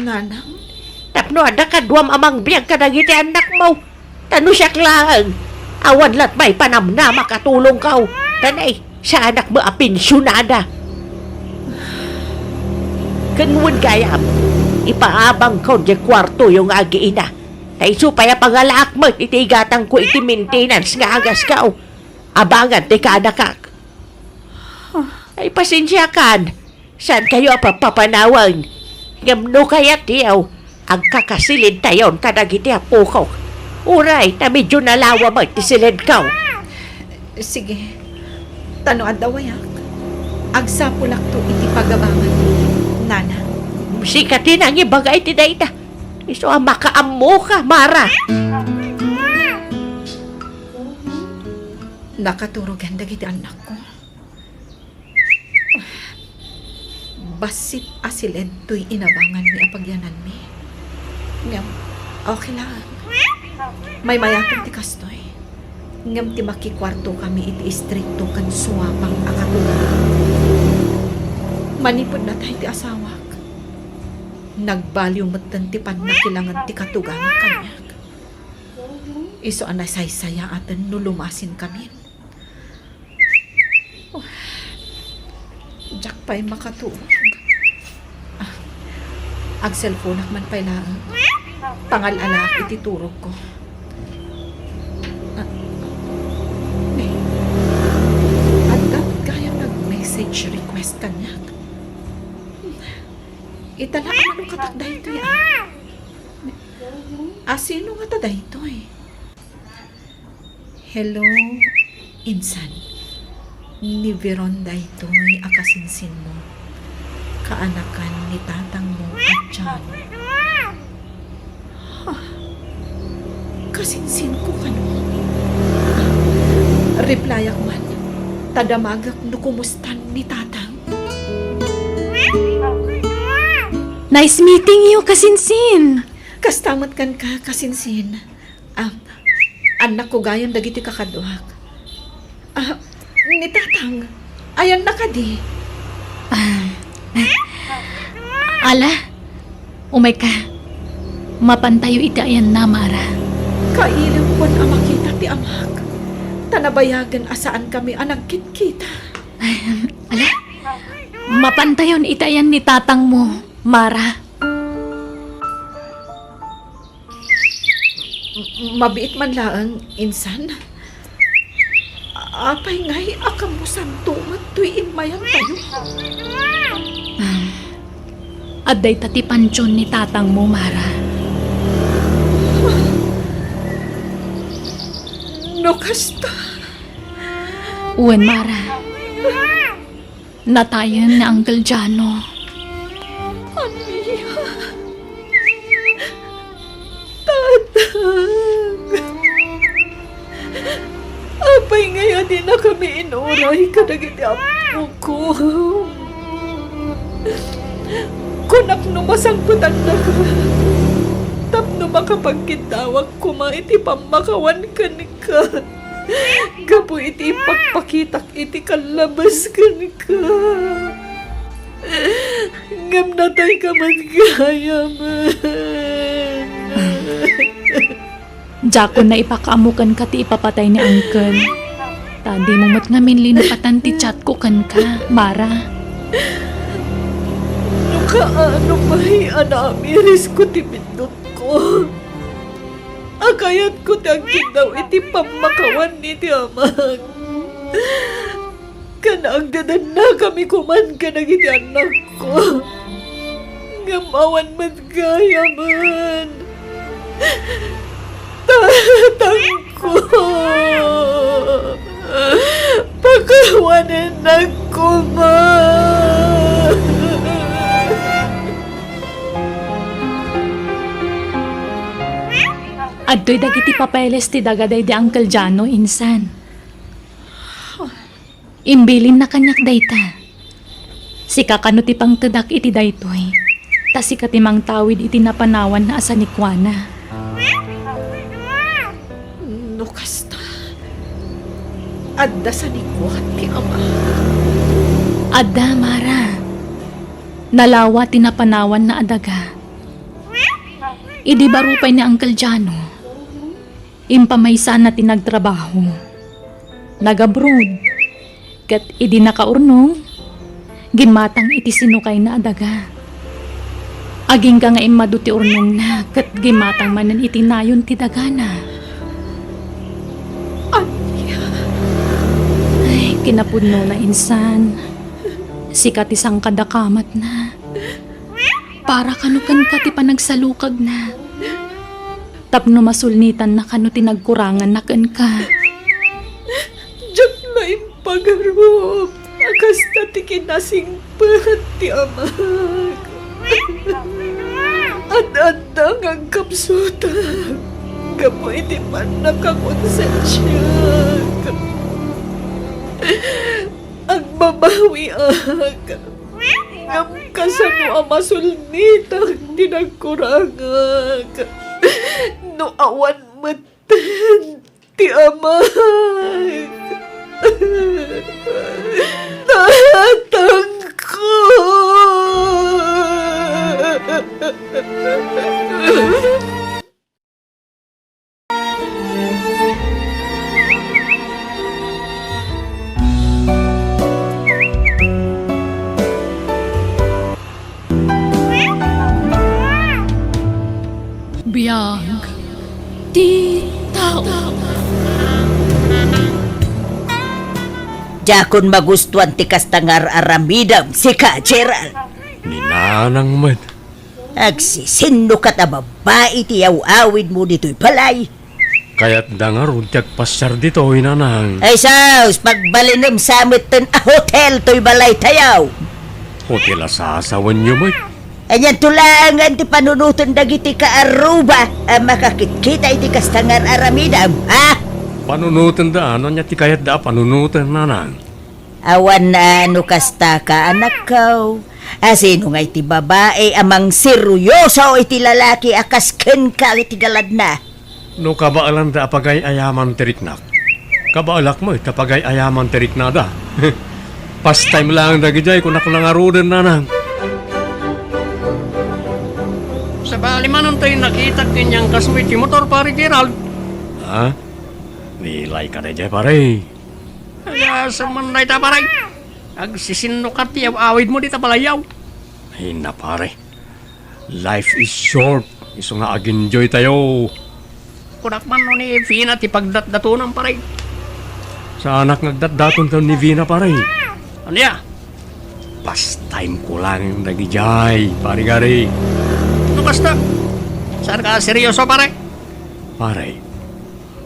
Nanang? Tapno adda kaduam a mangbiag kadagiti annakmo. Ta no siak laeng, awan lat may panamnamak a tulongko. Ta nay, saanak met a pensionada. Ken wen gayam, ipaabangko diay kuartoyo nga agiina. Ta isu pay a pangalaak met iti igatangko iti maintenance nga agasko. Abangan ti kaanakak. Ay, pasensiakan. Saankayo a papapanawen. Ngem no kayatyo, Agkakasilidtayon kadagiti apokok. Uray, ta medyo nalawa met ti silidko. Sige. Ta no adda wayak, agsapulakto iti pagabangan, nana. Sika ti nangibaga iti dayta. Isu a makaammoka, Mara. Nakaturogen dagiti annakko. Bassit a siled toy inabanganmi a pagyananmi. Ngem, okay lang. Maymayaten ti kastoy. Ngem ti makikuartokami iti istrikto ken suapang a katugaak. Manipud natay ti asawak, nagbaliw metten ti pannakilangen ti katugangak kaniak. Isu a nasaysayaaten no lumasinkamin. Oh, diak pay makatulog. Ah, agselponak man pay laeng. Pangal-alaak iti turogko. Ah, eh, adda gayam nag-message request kaniak. Ita la a manukatak daytoy, ah. A, sino ngata daytoy? Hello, insan. Ni Veron daytoy a kasinsinmo. Kaanakan ni tatangmo a John. Ha? Kasinsinko kano? Replyak man, ta damagek no kumustan ni tatang. Nice meeting you, kasinsin! Kasta met kenka, kasinsin. Ah, annakko gayam dagiti kakaduak. Ah, ni tatang, ayanna kadi? Ah, ala, umayka. Mapantayo iti ayanna, Mara. Kailiwkon a makita ti amak. Ta nabayagen a saankami a nagkitkita. Ay, ala, mapantayon iti ayan ni tatangmo, Mara. M-, mabiit man laeng, insan. Apay ngay a kammusanto met toy immayantayo? Ah, adda ita ti pantion ni tatangmo, Mara. No kasta. Wen, Mara. Natayen ni Uncle Jano. Ania? Tatang! Apay ngay a dinakami inuray kadagiti ammokko? Kunak no masangpetannaka tapno makapagkiddawak koma iti pammakawan kenka. Gapu iti ipakpakitak iti kallabas kenka. Ngem natayka met gayamen. Diakon naipakaammo kenka ti ipapatay ni Uncle. Ta dimo met ngamin linapatan ti chatko kenka, Mara. No kaano pay a naamirisko ti biddutko. A kayatko ti agkiddaw iti pammakawan iti amak. Ken agdadannakami koman kadagiti annakko. Ngem awan met gayamen. Tatangko. Pakawanennak koma. Adtoy dagiti papeles ti daga daydi Uncle Jano, insan. Imbilinna kaniak dayta. Sika kano ti pangtedak iti daytoy, ta sika ti mangtawid iti napanawanna a sanikuana. No kasta, adda sanikuan ti ama? Adda, Mara. Nalawa ti napanawanna a daga. Idi baro pay ni Uncle Jano, impamaysaanna ti nagtrabaho. Nag-abroad. Ket idi nakaurnong, gimmatang iti sinukayna a daga. Agingga nga immadu ti urnongna ket gimmatang manen iti nayon ti dagana. Ania? Ay, kinapudnona insan. Sika ti sangkadakamatna. Para kano kenka ti panagsalukagna. Tapno masulnitanna kano ti nagkuranganna kenka. Diak la impagarup a kasta ti kinasingpet ti amak. Ad-adda nga agkapsutak gapu iti pannakakonsensiak. Agbabawiak. Ngem kasano a masulnitak ti nagkurangak no awan metten ti amak? Tatangko! Biag ti tao. Diakon magustuan ti kasta nga ar-aramidem, sika, Gerald. Ni Nanang met. Agsisinnukat a babbai ti aw-awidmo ditoy balay. Kayatda ngarud ti agpasiar ditoy, Nanang. Ay sus, pagbalinem sa metten a hotel toy balaytayo. Hotel a sasawenyo met. Anianto laengen ti panunoten dagiti kaarruba a makakitkita iti kasta nga ar-aramidem, ha? Panunotenda, no ania ti kayatda a panunoten, Nanang? Awan a no kasta ka, anakko. A sino ngay ti babai a mangseryoso iti lalaki a kas kenka iti galadna? No kabaelanda a pagay-ayaman ti riknak, kabaelak met a pagay-ayaman ti riknada. Pastime laeng dagidiay, kunak la ngaruden, Nanang. Sabali manen toy nakitak ken ni angkasmo iti motor, Pare Gerald. Ha? Nilay ka daydiay, pare. Agasem man dayta, pare. Agsisinnukat ti aw-awidmo dita balayyo. Ay na, pare. Life is short. Isu nga aginjoytayo. Kunak man no ni Vina ti pagdatdatonam, pare. Saanak nga agdatdaton ken ni Vina, pare. Ania? Pastime ko lang dagidiay, pare Gary. No kasta, saan ka seryoso, pare? Pare,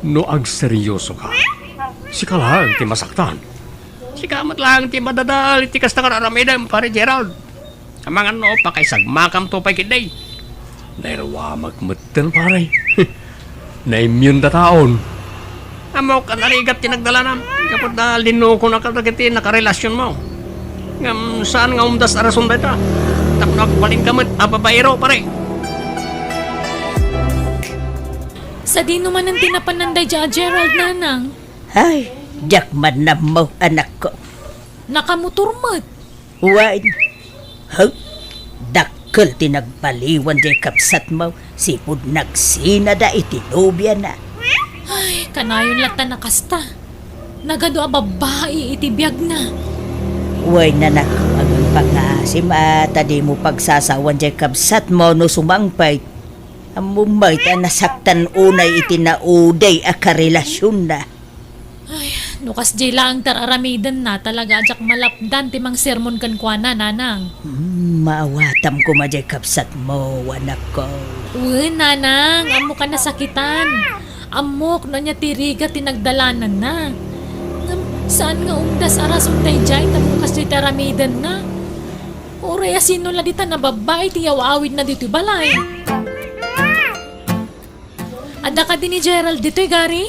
no agseryoso ka, sika laeng ti masaktan. Sika met laeng ti madadael iti kasta nga ar-aramidem, Pare Gerald. Amangan no pakaisagmakamto pay ketdi. Nairuamak metten, pare. Naimmunda taon. Ammok a narigat ti nagdalanam, gapu ta linukonaka dagiti nakarelasionmo. Ngem saan nga umdas a rason dayta, tapno agbalinka met a babaero, pare. Sadino manen ti napanan daydiay a Gerald, Nanang? Ay, diak man nammo, anakko. Nakamotor met. Wen, ha? Dakkel ti nagbaliwan diay kabsatmo, sipud nagsinada iti nobiana. Ay, kanayon latta a kasta. Nagadu a babbai iti biagna. Wen, anakko, agpangngaasim a ta dimo pagsasawan diay kabsatmo no sumangpet. Ammom met a nasaktan unay iti naudi a karelasionna. Ay, no kasdiay laeng ti ar-aramidenna, talaga a diak malapdan ti mangsermon kenkuana, Nanang. Hmm, maawatam koma diay kabsatmo, anakko. Wen, Nanang, ammok a nasakitan. Ammok no ania ti rigat ti nagdalananna. Ngem saan nga umdas a rason daydiay tapno kasdiay ti aramidenna. Uray a sino la dita a babbai ti yaw-awidna ditoy balay. Adda kadi ni Gerald ditoy, Gary?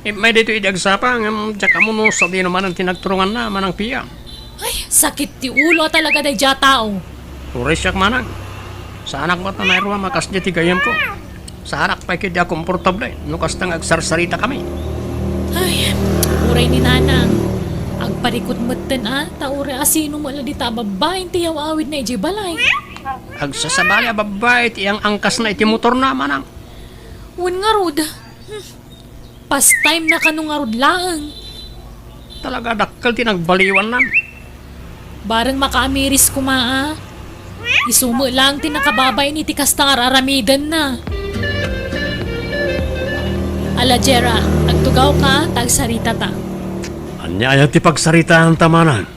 Immay ditoy idi agsapa, ngem diak ammo no sadino manen ti nagturonganna, Manang Pia. Ay, sakit ti ulo a talaga daydiay a tao. Uray siak, Manang. Saanak met a nairuam a kasdiay ti gayyemko. Saanak pay ketdi a komportable no kasta nga agsarsaritakami. Ay, uray ni Nanang. Agparikut metten a, ta uray a sino met la dita a babbai ti yaw-awidna idiay balay. Agsasabali a babbai ti ang-angkasna iti motorna, Manang. Wen ngarud. Hmm. Pastime na kano ngarud laeng. Talaga a dakkel ti nagbaliwannan. Bareng makaamiris koma a. Isu met laeng ti nakababain iti kasta nga ar-aramidenna. Ala, Gerald, agtugawka ta agsaritata. Ania aya ti pagsaritaanta, Manang?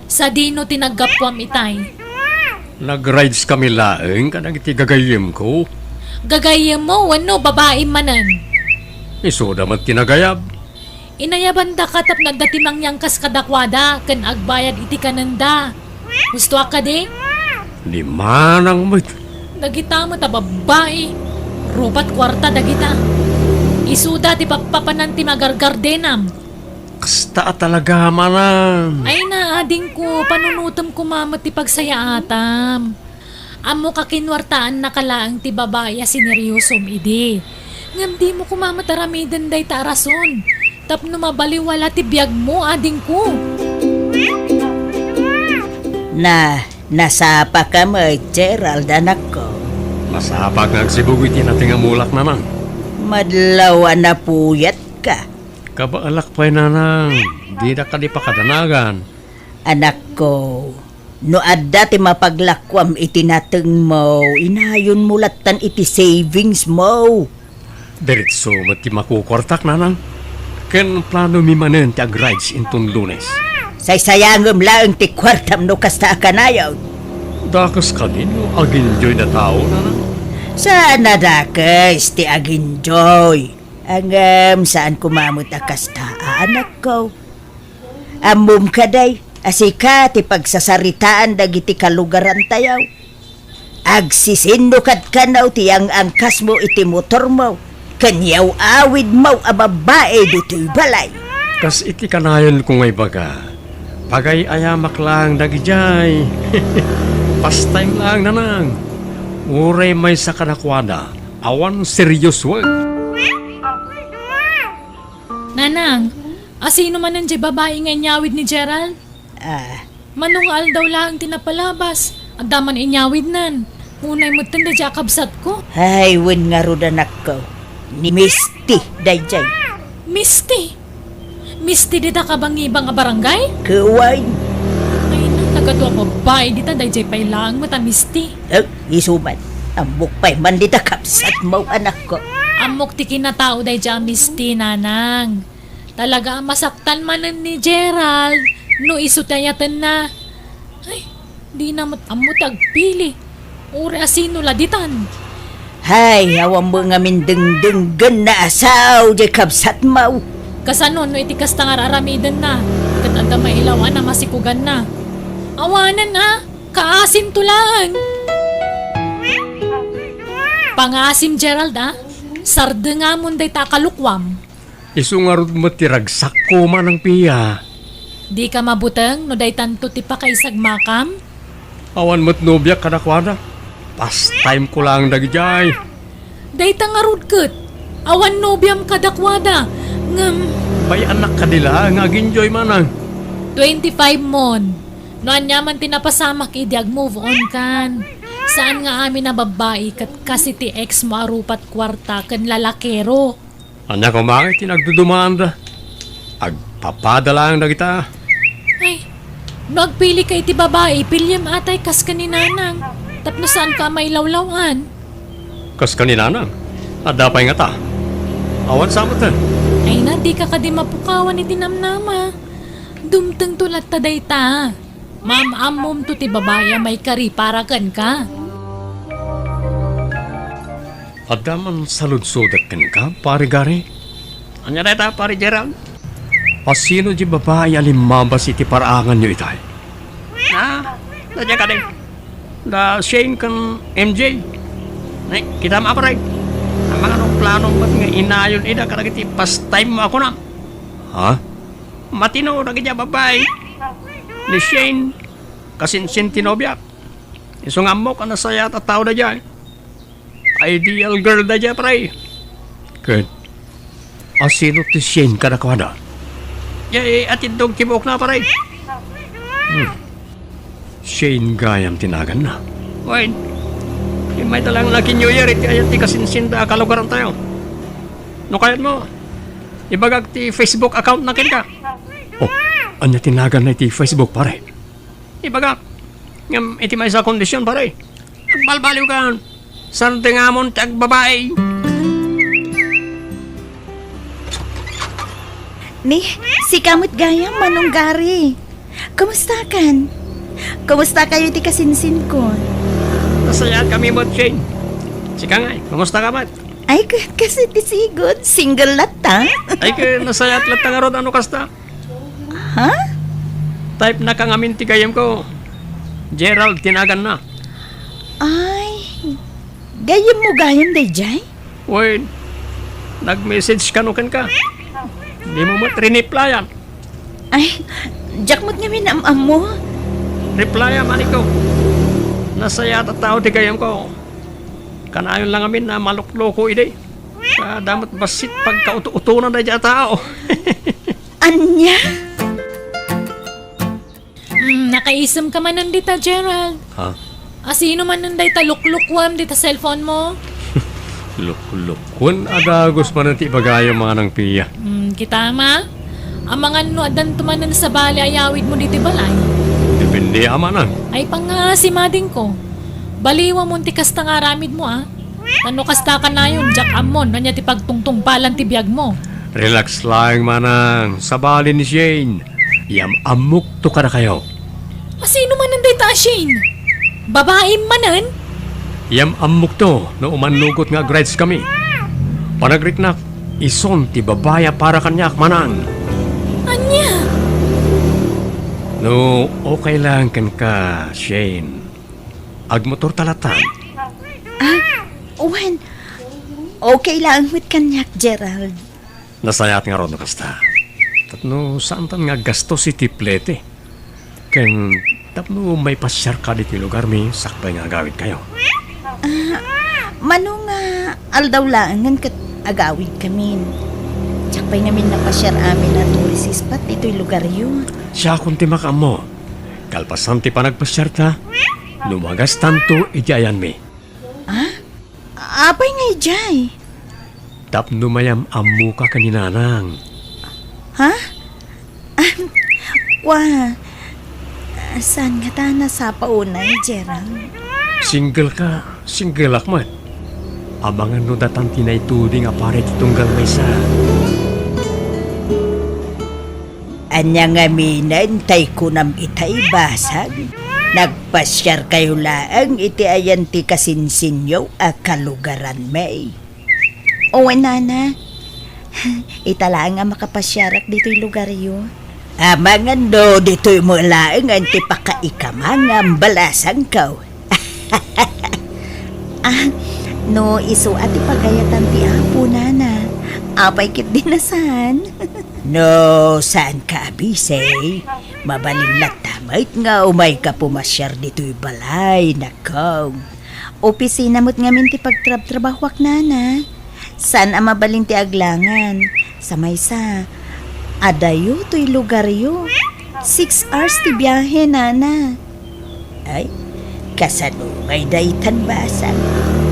Sadino ti naggapuam itay? Nag-rides kami laeng kadagiti gagayyemko. Gagayyemmo wenno babaim manen? Isuda met ti nagayab. Inayabandaka tapno adda ti mangyangkas kadakuada ken agbayad iti kanenda. Husto a kadi? Di manang met. Dagita met a babbai. Rupat kuarta dagita. Isuda ti pappapanan ti magargardenam. Kasta a talaga, manang. Ay na, adingko, panunotem koma met ti pagsayaatam. Ammok a kinuartaannaka laeng ti babai a sineryosom idi. Ngem dimo koma met aramiden dayta a rason tapno mabaliwala ti biagmo, adingko. Na, nasapaka met, Gerald, anakko. Nasapak nga agsibug iti nateng a mulak, nanang. Madlaw a napuyatka. Kabaelak pay, nanang. Dida kadi pakadanagan. Anakko, no adda ti mapaglakuam iti natengmo, inayonmo lattan iti savingsmo. Diretso met ti makukuartak, nanang. Ken planomi manen ti ag-rides inton Lunes. Saysayangem laeng ti kuartam no kasta a kanayon. Dakes kadi no aginjoy a tao, nanang? Saan a dakes ti aginjoy. Ngem saan koma met a kasta, anakko. Ammom kadi a sika ti pagsasaritaan dagiti kalugarantayo. Agsisinno kad kano ti ang-angkasmo iti motormo ken yaw-awidmo a babbai ditoy balay. Kas iti kanayonko nga ibaga, pagay-ayamak laeng dagidiay. Pastime laeng, nanang. Uray maysa kadakuada, awan seryosoek. Nanang, asino manen diay babai nga inyawid ni Gerald? Ah. Mano nga aldaw laeng ti napalabas, adda man inyawidnan. Unay metten daydiay a kabsatko. Ay, wen ngarud, anakko. Ni Misty daydiay. Misty? Misty dita kabangibang a barangay? Kuway. Ay na, nagadu a babbai dita, daydiay pay laeng met a Misty. Eh, isu man. Ammok pay man dita kabsatmo, anakko. Ammok ti kinatao daydiay a Misty, nanang. Talaga a masaktan manen ni Gerald no isu ti ayatenna. Ay, dina met ammo ti agpili. Uray asino la ditan. Hay, awanmo ngamin dengdenggenna a sao diay kabsatmo. Kasano no iti kasta nga ar-aramidenna ket adda mailaw-an a masikuganna? Awanen a, kaasinto laeng. Pangasim, Gerald, a. Sardengamon dayta a kalukuam. Isu ngarud met ti ragsakko, Manang Pia. Dika mabuteng no daytanto ti pakaisagmakam? Awan met nobiak kadakuada. Pastime ko laeng dagidiay. Dayta ngarud ket, awan nobiam kadakuada, ngem bay-annak kadi la nga ag-enjoy, Manang. Twenty-five mon. No ania man ti napasamak idi ag-move on kan. Saan nga amin a babbai ket kas iti ex mo a rupat kuarta ken lalakero. Ania koma ngay ti nagdudumaanda? Agpapada laeng dagita. Ay, no agpilika iti babai, piliem atay kas ken ni Nanang, tapno saanka a mailawlaw-an. Kas ken ni Nanang? Adda pay ngata? Awan sa met, eh. Ay na, dika kadi mapukawan iti namnama. Dumtengto latta dayta. Maam-ammomto ti babai a maikari para kenka. Adda man saludsodek kenka, Pare Gary? Ania dayta, Pare Gerald? Asino diay babai a limmabas iti paraanganyo itay? Ah, daydiay kadi. Da Shane ken M J. Ay, kitam a, pare. Amangan no planom met nga inayon ida kadagiti pastime mo a kunam. Ha? Matino dagiti a babbai. Ni Shane, kasinsin ti nobiak. Isu nga ammok a nasayaat a tao daydiay. Ideal girl daydiay, pare. Ket asino ti Shane kadakuada? Diay atiddog ti buokna, pare. Hmm. Shane gayam ti naganna. Wen, immayda laeng Lucky New Year iti ayat ti kasinsinda a kalugarantayo. No kayatmo, ibagak ti Facebook account na kenka. Oh, ania ti naganna iti Facebook, pare? Ibagak. Ngem iti maysa a kondisyon, pare. Agbalbaliwkan. Sardengamon ti agbabai. Ni, sika met gayam, Manong Gary. Kumustakan? Kumustakayo iti kasinsinko? Nasayaat kami met, Shane. Sika ngay, kumusta ka met? Ay, ka-, kas iti sigud, single latta. Ay, ka, nasayaat latta ngarud a no kasta. Ha? Type na ka ngamin ti gayyemko. Gerald ti naganna. Ay, gayyemmo gayam daydiay? Wen, nag-message kano kenka. Dimo met riniplayan. Ay, diak met ngamin am-ammo. Replya, maniko. Nasayaat a tao ti gayyemko. Kanayon lang amin a malukloko idi. Adda met bassit pagkauto-utonan daydiay a tao. Ania? Hmm, nakaisem ka manen dita, Gerald. Ha? A, sino manen dayta luklukuam dita cellphone mo? Luklukon a dagus manen ti ibagayam, Manang Pia. Hmm, kita ma? Amangan no addanto manen sabali a yawidmo ditoy balay. Depende a, Manang. Ay, pangasimadingko. Baliwamon ti kasta nga aramidmo, a. Ta no kasta kanayon, diak ammon, ania ti pagtungtungpalan ti biagmo? Relax laeng, Manang. Sabali ni Shane, yam-ammokto kadakayo. A, sino manen dayta a Shane? Babaim manen? Yam-ammokto no umannugot nga agrides kami. Panagriknak, isun ti babai a para kaniak, Manang. Ania? No okay lang kenka, Shane, agmotorta latta. A, wen, okay laeng met kaniak, Gerald. Nasayaat ngarud no kasta. Tapno saantan nga aggastos iti plete. Ken tapno maipasiarka ditoy lugarmi sakbay nga agawidkayo. A, mano nga aldaw laengen ket agawidkamin. Diak pay ngamin napasiar amin a tourist spot ditoy lugaryo. Siakon ti makaammo. Kalpasan ti panagpasiarta, lumagastanto iti ayanmi. A? Apay nga idiay? Tapno mayam-ammoka ken ni Nanang. Ha? Kua, saan ngata a nasapa unay, Gerald? Single ka, singleak met. Amangan no datan ti naituding a para iti tunggal maysa. Ania ngaminen tay kunam itay, basang? Nagpasiarkayo laeng iti ayan ti kasinsinyo a kalugaranmi. Wen, nana. Ita laeng a makapasiarak ditoy lugaryo. Amangan no ditoy met laeng ti pakaikamangam, balasangko. A, no isu a ti pagayatan ti Apo, nana, apay ketdi a saan? No saanka a busy, mabalin latta met nga umayka pumasiar ditoy balay, anakko. Opisina met ngamin ti pagtrabtrabahoak, nana. Saan a mabalin ti aglangan. Sa maysa, adayo toy lugaryo. Six hours ti biahe, nana. Ay, kasano ngay daytan, basang?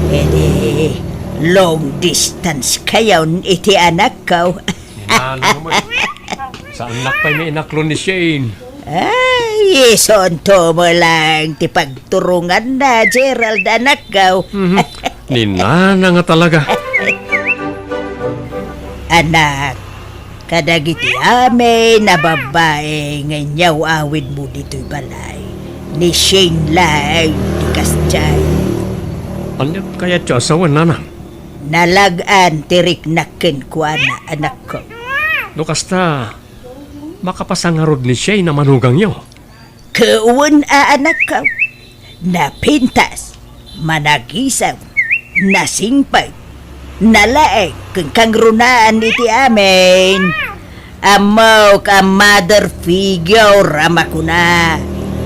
Idi, long distance kayon iti anakko. Ni Nanang met. Saannak pay nga inaklon ni Shane. Ay, isunto met laeng ti pagturonganna, Gerald, anakko. Mhm. Ni Nanang nga talaga. Anak, kadagiti amin a babbai nga inyaw-awidmo ditoy balay, ni Shane laeng ti kasdiay. Ania kayat ti asawan, Nanang? Nalag-an ti riknak kenkuana, anakko. No kasta, makapasa ngarud ni Shane a manugangyo? Wen a, anakko. Napintas, managisem, nasingpet, nalaing, ken kangrunaan iti amin. Ammok a mother figure a makuna.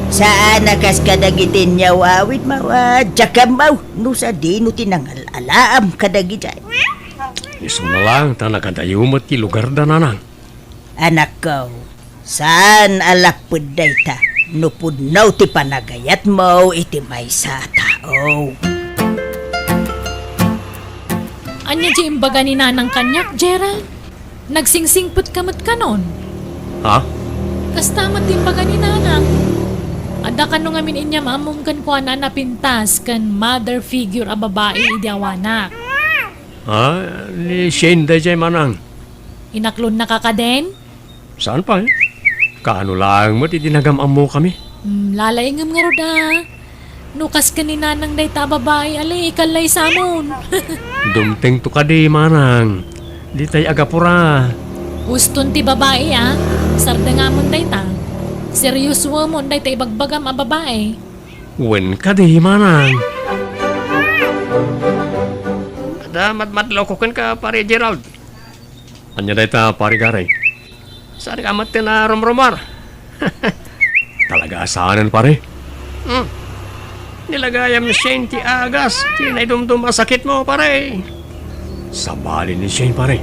Saan a kas kadagiti inyaw-awidmo, a diak ammo no sadino ti nangal-alaam kadagidiay. Isuna laeng ta nagadayo met ti lugarda, Nanang. Anakko, saan a lapped dayta no pudno ti panagayatmo iti maysa a tao. Ania ti imbaga ni Nanang kaniak, Gerald? Nagsingsingpet ka met kanon? Ha? Kasta met ti imbaga ni Nanang. Adda kano ngamin inyam-ammom kenkuana a napintas ken mother figure a babai idi awanak? Ha? Ni Shane daydiay, Manang. Inaklonnaka kadin? Saan pay? Kaano laeng met idi nagam-ammokami. Hmm, lalaingem ngarud a. No kas ken ni Nanang dayta a babai, ali, ikallaysamon. Dumtengto kadi, Manang. Ditay agapura. Uston ti babai, a. Sardengamon dayta. Seriosoemon dayta ibagbagam a babai. Wen kadi, Manang. Adda madmadlawko kenka, Pare Gerald. Ania dayta, Pare Gary? Saan ka met ti narumrumar? Talaga a saanen, pare? Hmm. Nilagayam ni Shane ti agas ti naidumdum a sakitmo, pare. Sabali ni Shane, pare.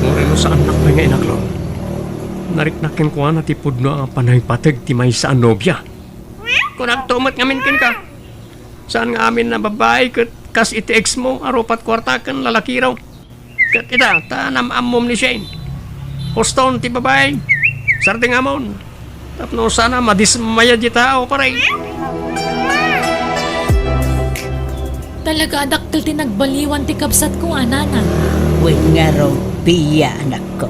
Ngem no saannak pay nga inaklon, nariknak kenkuana ti pudno a panangipateg ti maysa a nobia. Kunakto met ngamin kenka. Saan nga amin a babai ket kas iti ex mo a rupat kuarta ken lalakiraw. Ket ita, ta naam-ammom ni Shane. Huston ti babai. Sardengamon. Tapno sana madismaya ti tao, pare. Talaga a dakkel ti nagbaliwan ti kabsatko a Nanang. Wen ngarud, Pia, anakko.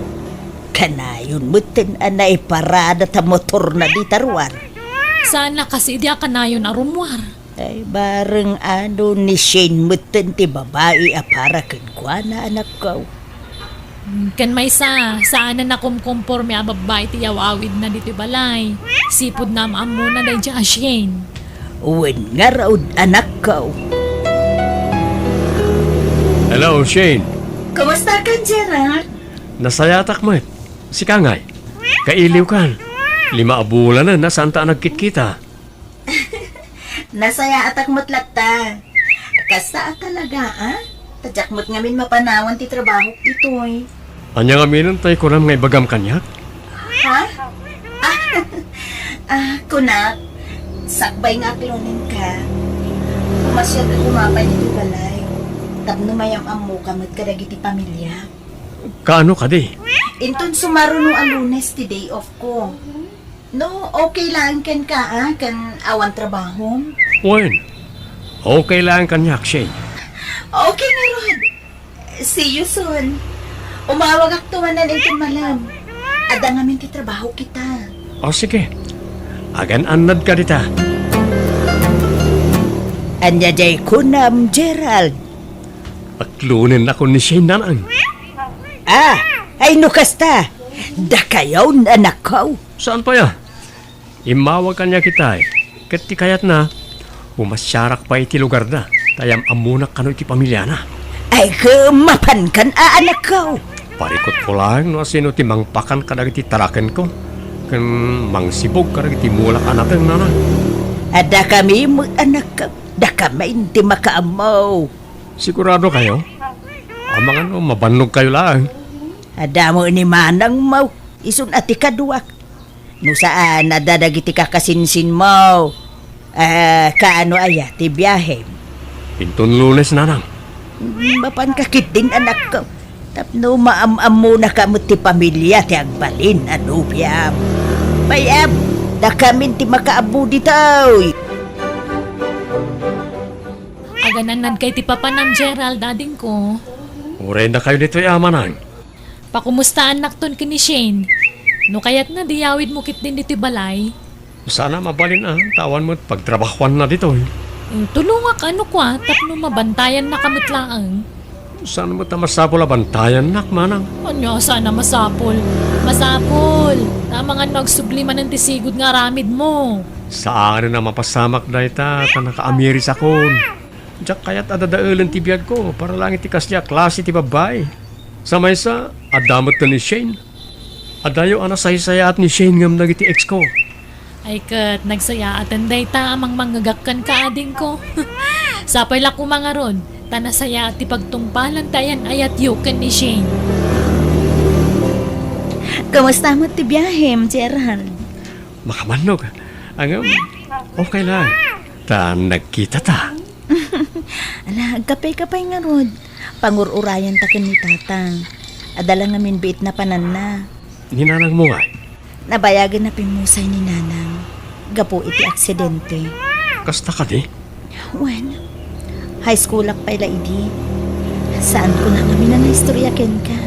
Kanayon metten a naiparada ta motorna dita ruar. Saan a kas idi a kanayon a rummuar. Ay, bareng adu ni Shane metten ti babai a para kenkuana, anakko. Hmm, ken maysa, saanen a kumkomporme a babbai ti yaw-awidna ditoy balay. Sipud naam-ammona daydiay a Shane. Wen ngarud, anakko. Hello, Shane. Kumusta ka, Gerald? Nasayaatak met. Sika ngay? Kailiwkan. Lima a bulanen a saanta a nagkitkita. Nasayaatak met latta. Kasta a talaga, a? Ta diak met ngamin mapanawan ti trabahok ditoy. Ania ngaminen tay kunam nga ibagam kaniak? Ha? Ah, ah, kunak, sakbay nga aklonenka. Pumasyag a kumapay ditoy balay. Tapno mayam-ammoka met kadagiti pamiliak. Kaano kadi? Inton sumaruno a Lunes ti day off ko. No, okay laeng kenka, a, ken awan trabahom? Wen, okay laeng kaniak, Shane. Okay ngarud. See you soon. Umawagakto manen inton malem. Adda ngamin ti trabaho kita. O, sige. Agan-annadka dita. Ania diay kunam, Gerald? Aklonennakon ni Shane, Nanang. Ah, ay no kasta. Dakayon, anakko. Saan pay a? Immawag kaniak itay. Ket ti kayatna, pumassiarak pay iti lugarda, ta yam-ammonak kano iti pamiliana. Ay, ket mapankan a, anakko. Parikutko laeng no asino ti mangpakan kadagiti tarakenko, ken mangsibog kadagiti mulak a nateng, Nanang. Adda kami met, anakko. Dakamin ti makaammo. Sigurado kayo? Amangan no mabannog kayo laeng. Adda met ni manangmo, isun a ti kaduak. No saan, adda dagiti kakasinsinmo. Ah, kaano aya ti biahem? Inton Lunes, Nanang. Mm, mapanka ketdin, anakko. Tapno maam-ammonaka met ti pamilia ti agbalin a nobiam. Pay-am, dakamin ti makaammo ditoy. Agan-annadka iti papanam, Gerald, adingko. Uray dakayo ditoy, a, Manang. Pakumustaannakton ken ni Shane. No kayatna, di yawidmo ketdin ditoy balay. Saan a mabalin a, ta awan met pagtrabahoanna ditoy. Eh, tulongak, ano kua, tapno mabantayannaka met laeng. Saan met a masapul a bantayannak, Manang? Ania, saan a masapul? Masapul! Ta amangan no agsubli manen ti sigud nga aramidmo. Saanen a mapasamak dayta, ta nakaamirisakon. Diak kayat a dadaelen ti biagko para laeng iti kasdiay a klase ti babbai. Sa maysa, adda met ni Shane. Adayo a nasaysayaat ni Shane ngem dagiti ex ko. Ay ket, nagsayaaten dayta a mangmangngegak kenka, adingko. Sapay la koma ngarud, ta nasayaat ti pagtungpalan ti ayan-ayatyo ken ni Shane. Kumusta met ti biahem, Gerald? Makamannog. Ngem, okay lang. Ta nagkita ta. Ala, agkape-kape ngarud. Pangur-urayanta ken ni Tatang. Adda la ngamin biit napananna. Ni nanangmo ngay? Nabayagen a pimmusay ni Nanang gapu iti aksidente. Kasta kadi? Wen, high schoolak pay la idi. Saanko la ngamin a naistorya kenka.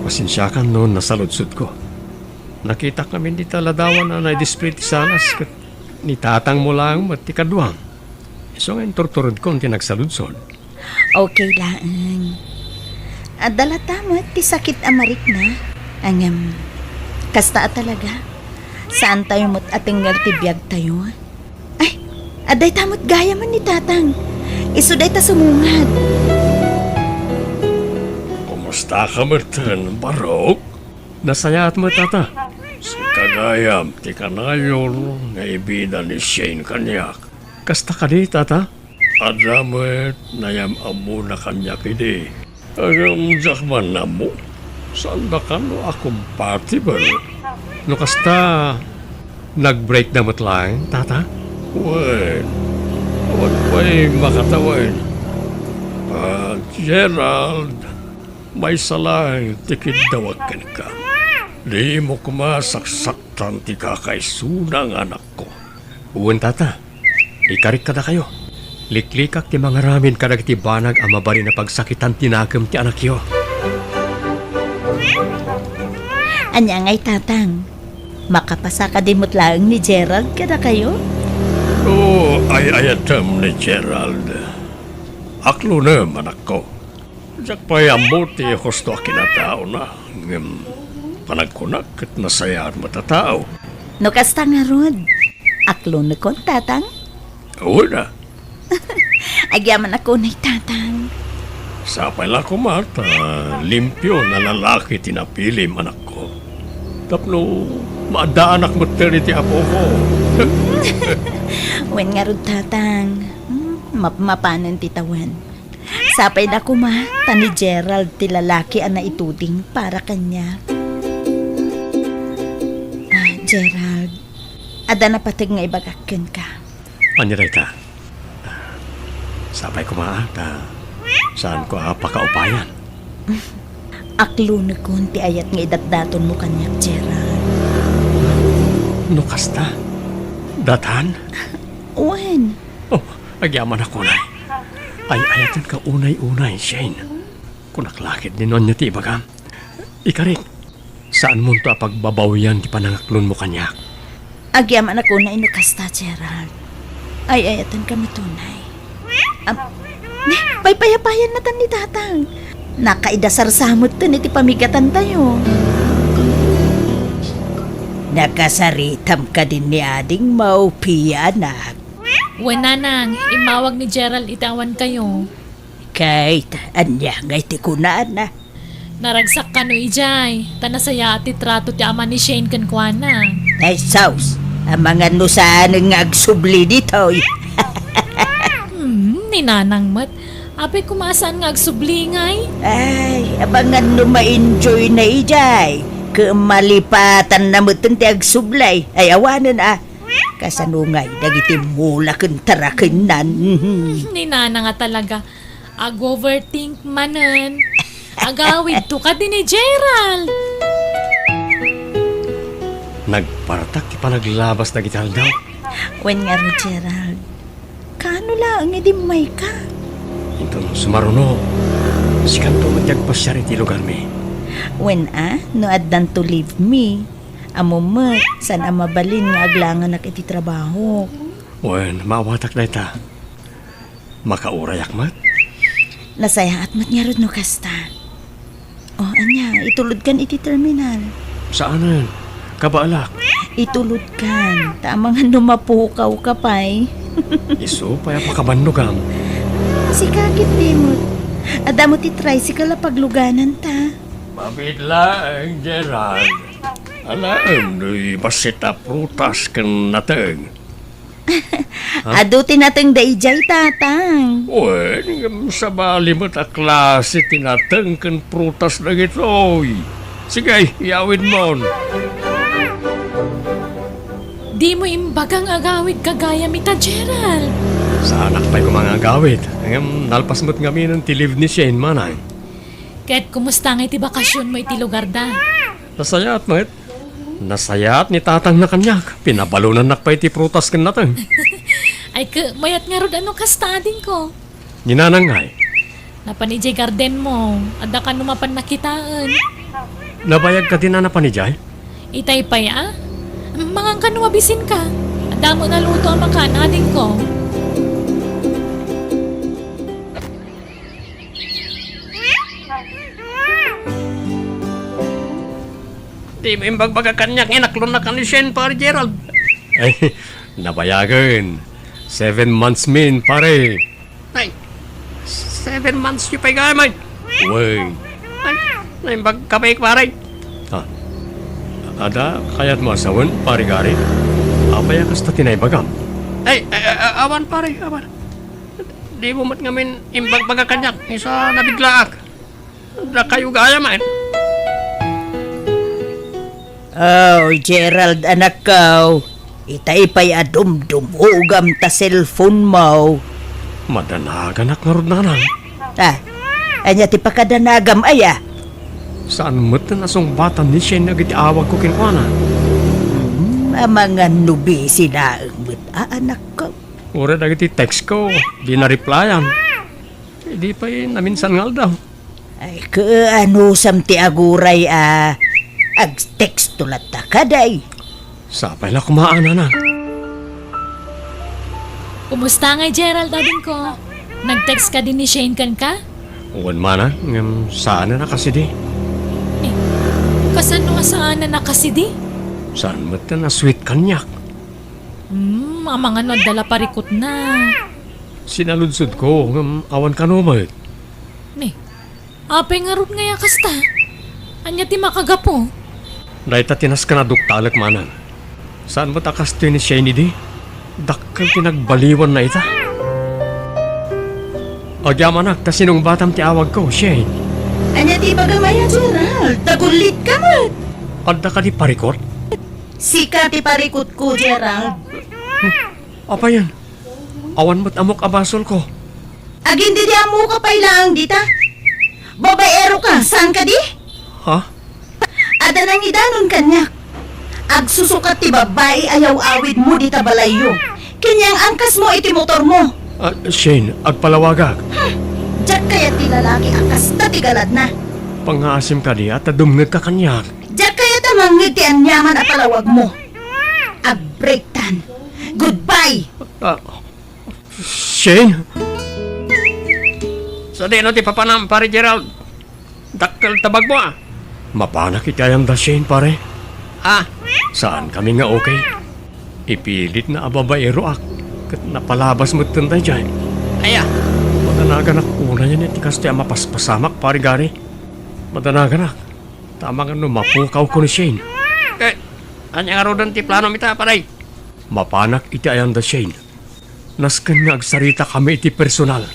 Pasensiakan no nasaludsodko. Nakitak ngamin dita ladawan a naidisplay ti sanas ket ni tatangmo laeng met ti kaduam. Isu nga inturturedkon ti nagsaludsod. Okay laeng. Adda latta met ti sakit a marikna. Ngem, kasta a talaga. Saantayo met a tengngel ti biagtayo. Ay, adda dayta met gayam ni Tatang. Isu dayta sumungad. Kumustaka metten, Barok? Nasayaat met, Tata. Sika gayam ti kanayon nga ibida ni Shane kaniak. Kasta kadi, Tata? Adda met nayam-ammona kaniak idi. Ngem diak man ammo, saanda kano a compatible. No kasta, nag-break da met laeng, Tata? Wen, awan pay makatawen. Ah, Gerald, maysa laeng ti kiddawak kenka. Dimo koma saksaktan ti kakaisuna nga anakko. Wen, Tata. Ikarik kadakayo. Liklikak ti mangaramid kadagiti banag a mabalin a pagsakitan ti nakem ti anakyo. Ania ngay, Tatang? Makapasa kadi met laeng ni Gerald kadakayo? No ay-ayatem ni Gerald, aklonem, anakko. Diak pay ammo ti husto a kinataona, ngem panagkunak ket nasayaat met a tao. No kasta ngarud, aklonekon, Tatang? Wen a. Agyamanak unay, Tatang. Sapay la koma ta limpio a lalaki ti napilim, anakko. Tapno maaddaanak metten iti apoko. Wen ngarud, Tatang. Hmm, mapmapanen ti tawen. Sapay la koma ta ni Gerald ti lalaki a naituding para kaniak. Ah, Gerald, adda napateg nga ibagak kenka. Ania dayta? Sapay koma ta saanko a pakaupayan. Aklonekon ti ayat nga idatdatonmo kaniak, Gerald. No kasta, datan? Wen. Oh, agyamanak unay. Ay-ayatenka unay-unay, Shane. Kunak la ketdi no ania ti ibagam. Ikarik, saanmonto a pagbabawian ti panangaklonmo kaniak. Agyamanak unay no kasta, Gerald. Ay-ayatenka met unay. Am, ne, paypayapayan natan ni Tatang. Nakaidasarsa metten iti pamigatantayo. Nakasaritam kadin ni Ading Maupi, anak? Wen, Nanang, immawag ni Gerald iti awankayo. Ket ania ngay ti kunana? Naragsak kano idiay, ta nasayaat ti trato ti ama ni Shane kenkuana. Ay, sus! Amangan no saanen nga agsubli ditoy. Hmm, ni Nanang met. Apay koma a saan nga agsubli ngay? Ay, amangan no ma-enjoy na idiay. Ket malipatanna metten ti agsubli. Ay, awanen a. Kasano ngay dagiti mula ken tarakennan? Ni Nanang a talaga, ag-overthink manen. Agawidto kadi ni Gerald. Nagpartak ti panaglabas dagiti aldaw. Wen ngarud, Gerald, kaano laeng idi immayka? Inton sumaruno, sikanto met ti agpasiar iti lugarmi. Wen a, no addanto leave mi, ammom met, saan a mabalin nga aglanganak iti trabaho. Wen, maawatak dayta. Makaurayak met? Nasayaat met ngarud no kasta. O, ania, itulodkan iti terminal? Saanen. Kabaelak. Itulodkan. Ta amangan no mapukawka pay. Isu pay a pakabannogam. Ah, sika ketdi met. Adda met ti tricycle a paglugananta. Mabiit laeng, Gerald. Alaem no ibassit a prutas ken nateng. Ha? Adu ti nateng daydiay, Tatang. Wen, ngem sabali met a klase ti nateng ken prutas dagitoy. Sige, iyawidmon. Dimo imbaga nga agawidka gayam ita, Gerald. Saanak pay koma nga agawid. Ngem nalpas met ngaminen ti leave ni Shane, manang. Ket kumusta ngay ti bakasionmo iti lugarda? Nasayaat met. Nasayaat ni tatangna kaniak. Pinabalonannak pay ti prutas ken nateng. Ay, ket mayat ngarud a no kasta, adingko. Ni nanang ngay? Napan idiay gardenmo. Adda kano mapan nakitaen. Nabayag kadin a napan idiay? Itay pay a? Mangan kano mabisinka. Adda met naluto a makan, adingko. Dimo imbagbaga kaniak nga inaklonnak ni Shane, Pare Gerald. Ay, nabayagen. Seven months min, pare. Ay, seven months yu pay gayam, ay. Wen. Ay, naimbag ka pay, pare. Ah, adda kayatmo a sawen, Pare Gary? Apay a kasta ti naibagam? Ay, ay, ay, ay, awan, pare, awan. Dimo met ngamin imbagbaga kaniak, isu a nabiglaak. Dakayo gayam, ay. Oh, Gerald, anakko. Itay pay a dumdumugam ta cellphone mo. Madanaganak ngarud, nanang. Ah, ania ti pakadanagam, aya? Saan met a nasungbatan ni Shane dagiti awagko kenkuana? Hmm, amangan no busy laeng met a, anakko. Uray dagiti textko, di na-replyan. Idi pay naminsan nga aldaw. Ay, kaanusam ti aguray a agteksto latta kadi? Sapay la koma, nanang. Kumusta ngay, Gerald, adingko? Nag-text kadi ni Shane kenka? Wen, manang, ngem saanen a kasidi. Eh, kasano nga saanen a kasidi? Saan met a sweet kaniak? Hmm, amangan no adda la parikutna. Sinaludsodko, ngem awan kano met. Ni, apay ngarud ngay a kasta? Ania ti makagapu? Dayta ti nasken a duktalek, manang. Saan met a kastoy ni Shane idi? Dakkel ti nagbaliwanna ita. Agyamanak ta sinungbatam ti awagko, Shane. Ania ti ibagam aya, Gerald? Tagullitka met. Adda kadi parikut? Sika ti parikutko, Gerald. Apayen? Awan met ammok a basolko. Agin didi ammoka pay laeng dita? Babaeroka, saan kadi? Ha? Adda nangidanon kaniak. Agsusukat ti babbai a yaw-awidmo dita balayyo. Ken yangangkasmo iti motormo. Ah, Shane, agpalawagak. Hmm, diak kayat ti lalaki a kasta ti galadna. Pangngaasim kadi a ta dumngegka kaniak. Diak kayat a mangngeg ti aniaman a palawagmo. Agbreaktan. Goodbye! Ah, Shane? Sadino ti papanam, Pare Gerald? Dakkel ta bagmo, a. Mapanak iti ayanda, Shane, pare. Ah? Saankami nga okay. Ipilitna a babaeroak, ket napalabas metten daydiay. Aya? Madanaganak unayen iti kastoy a mapaspasamak, Pare Gary. Madanaganak. Ta amangan no mapukawko ni Shane. Eh, ania ngaruden ti planom ita, pare? Mapanak iti ayanda, Shane. Nasken nga agsaritakami iti personal.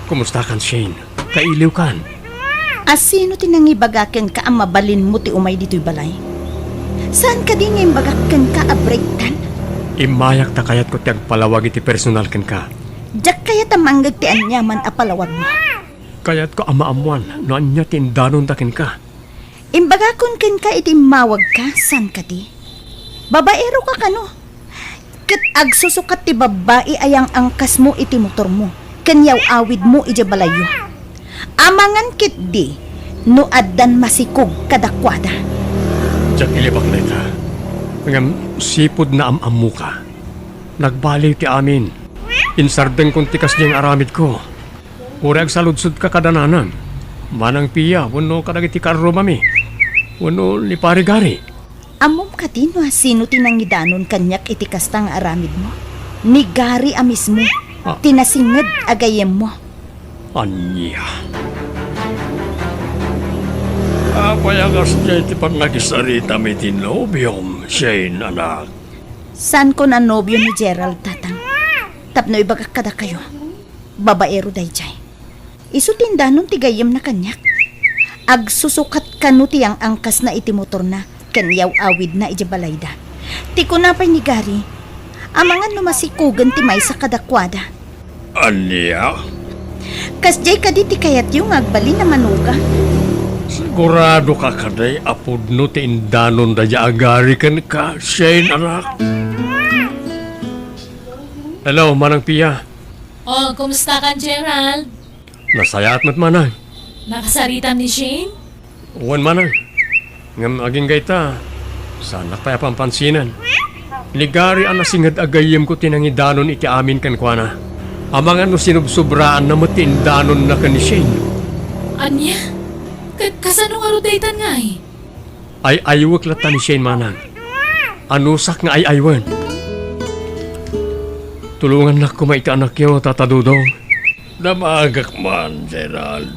Kumustakan, Shane? Kailiwkan? A sino ti nangibaga kenka a mabalinmo ti umay ditoy balay? Saan kadi nga imbagak kenka a breaktan? Immayak ta kayatko ti agpalawag iti personal kenka. Diak kayat a mangngeg ti aniaman a palawagmo. Kayatko a maammoan no ania ti indanonda kenka. Imbagakon kenka iti immawagka, saan kadi? Babaeroka kano? Ket agsusukat ti babbai a yang-angkasmo iti motormo ken yaw-awidmo idiay balayyo. Amangan ketdi no addan masikog kadakuada. Diak ilibak dayta. Ngem sipud naam-ammoka. Nagbaliw ti amin. Insardengkon ti kasdiay nga aramidko. Uray agsaludsodka kada nanang, Manang Pia, wenno kadagiti kaarrumami, wenno ni Pare Gary. Ammom kadi no asino ti nangidanon kaniak iti kasta nga aramidmo? Ni Gary a mismo, ah, ti nasinged a gayyemmo. Ania? Apay a kasdiay ti pannakisaritam iti nobiom, Shane, anak? Saanko a nobio ni Gerald, Tatang. Tapno ibagak kadakayo, babaero daydiay. Isu ti indanon ti gayyemna kaniak. Agsusukat kano ti yang-angkasna iti motorna ken yaw-awidna idiay balayda. Ti kuna pay ni Gary, amangan no masikogen ti maysa kadakuada. Ania? Kasdiay kadi ti kayatyo nga agbalin a manuga? Siguradoka kadi a pudno ti indanon daydiay a Gary kenka, Shane, anak? Hello, Manang Pia. Oh, kumustakan, Gerald? Nasayaat met, Manang. Nakasaritam ni Shane? Wen, manang. Ngem agingga ita, saanak pay a pampansinen. Ni Gary a nasinged a gayyemko ti nangidanon iti amin kenkuana. Amangan no sinubsobraanna met ti indanonna ken ni Shane. Ania? Ka-, kasano ngarud daytan ngay? Ay-aywek latta ni Shane, manang. Anusak nga ay-aywen. Tulongannak koma iti anakyo, Tata Dodong. Damagek man, Gerald.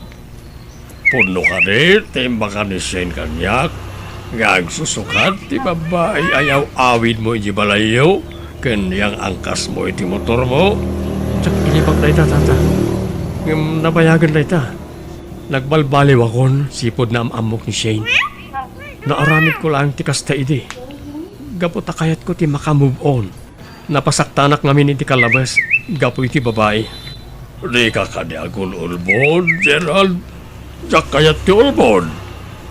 Pudno kadi ti imbagak ni Shane kaniak nga agsusukat ti babbai a yaw-awidmo iti balayyo ken yang angkasmo iti motormo? Diak inibag dayta, Tata. Ngem nabayagen dayta. Nagbalbaliwakon sipud naam-ammok ni Shane. Naaramidko laeng ti kasta idi. Gapu ta kayatko ti maka-move on. Napasaktanak ngamin iti kallabes gapu iti babai. Dika kadi agul-ulbod, Gerald. Diak kayat ti ulbod.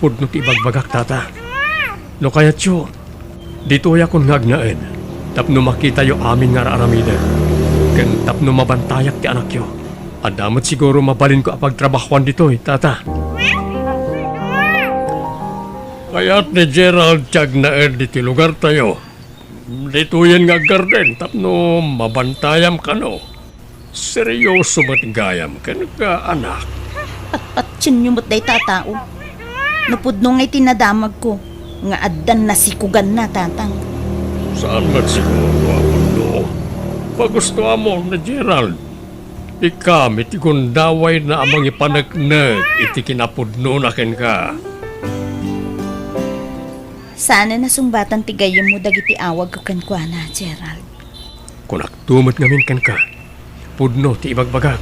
Pudno ti ibagbagak, Tata. No kayatyo, ditoyakon nga agnaed tapno makitayo amin nga ar-aramiden. Ken tapno mabantayak ti anakyo. Adda met siguro mabalinko a pagtrabahoan ditoy, Tata. Kayat ni Gerald ti agnaed iti lugartayo. Ditoyen nga aggarden tapno mabantayam kano. Seryoso met gayam kenka, anak. Patpatienyo met dayta a tao. No pudno ngay ti nadamagko nga addan nasikuganna, Tatang. Saan met siguro a pudno? Pagustoamon ni Gerald. Ikami ti gundawayna a mangipaneknek iti kinapudnona kenka. Saan a nasungbatan ti gayyemmo dagiti awagko kenkuana, Gerald. Kunakto met ngamin kenka, pudno ti ibagbagak.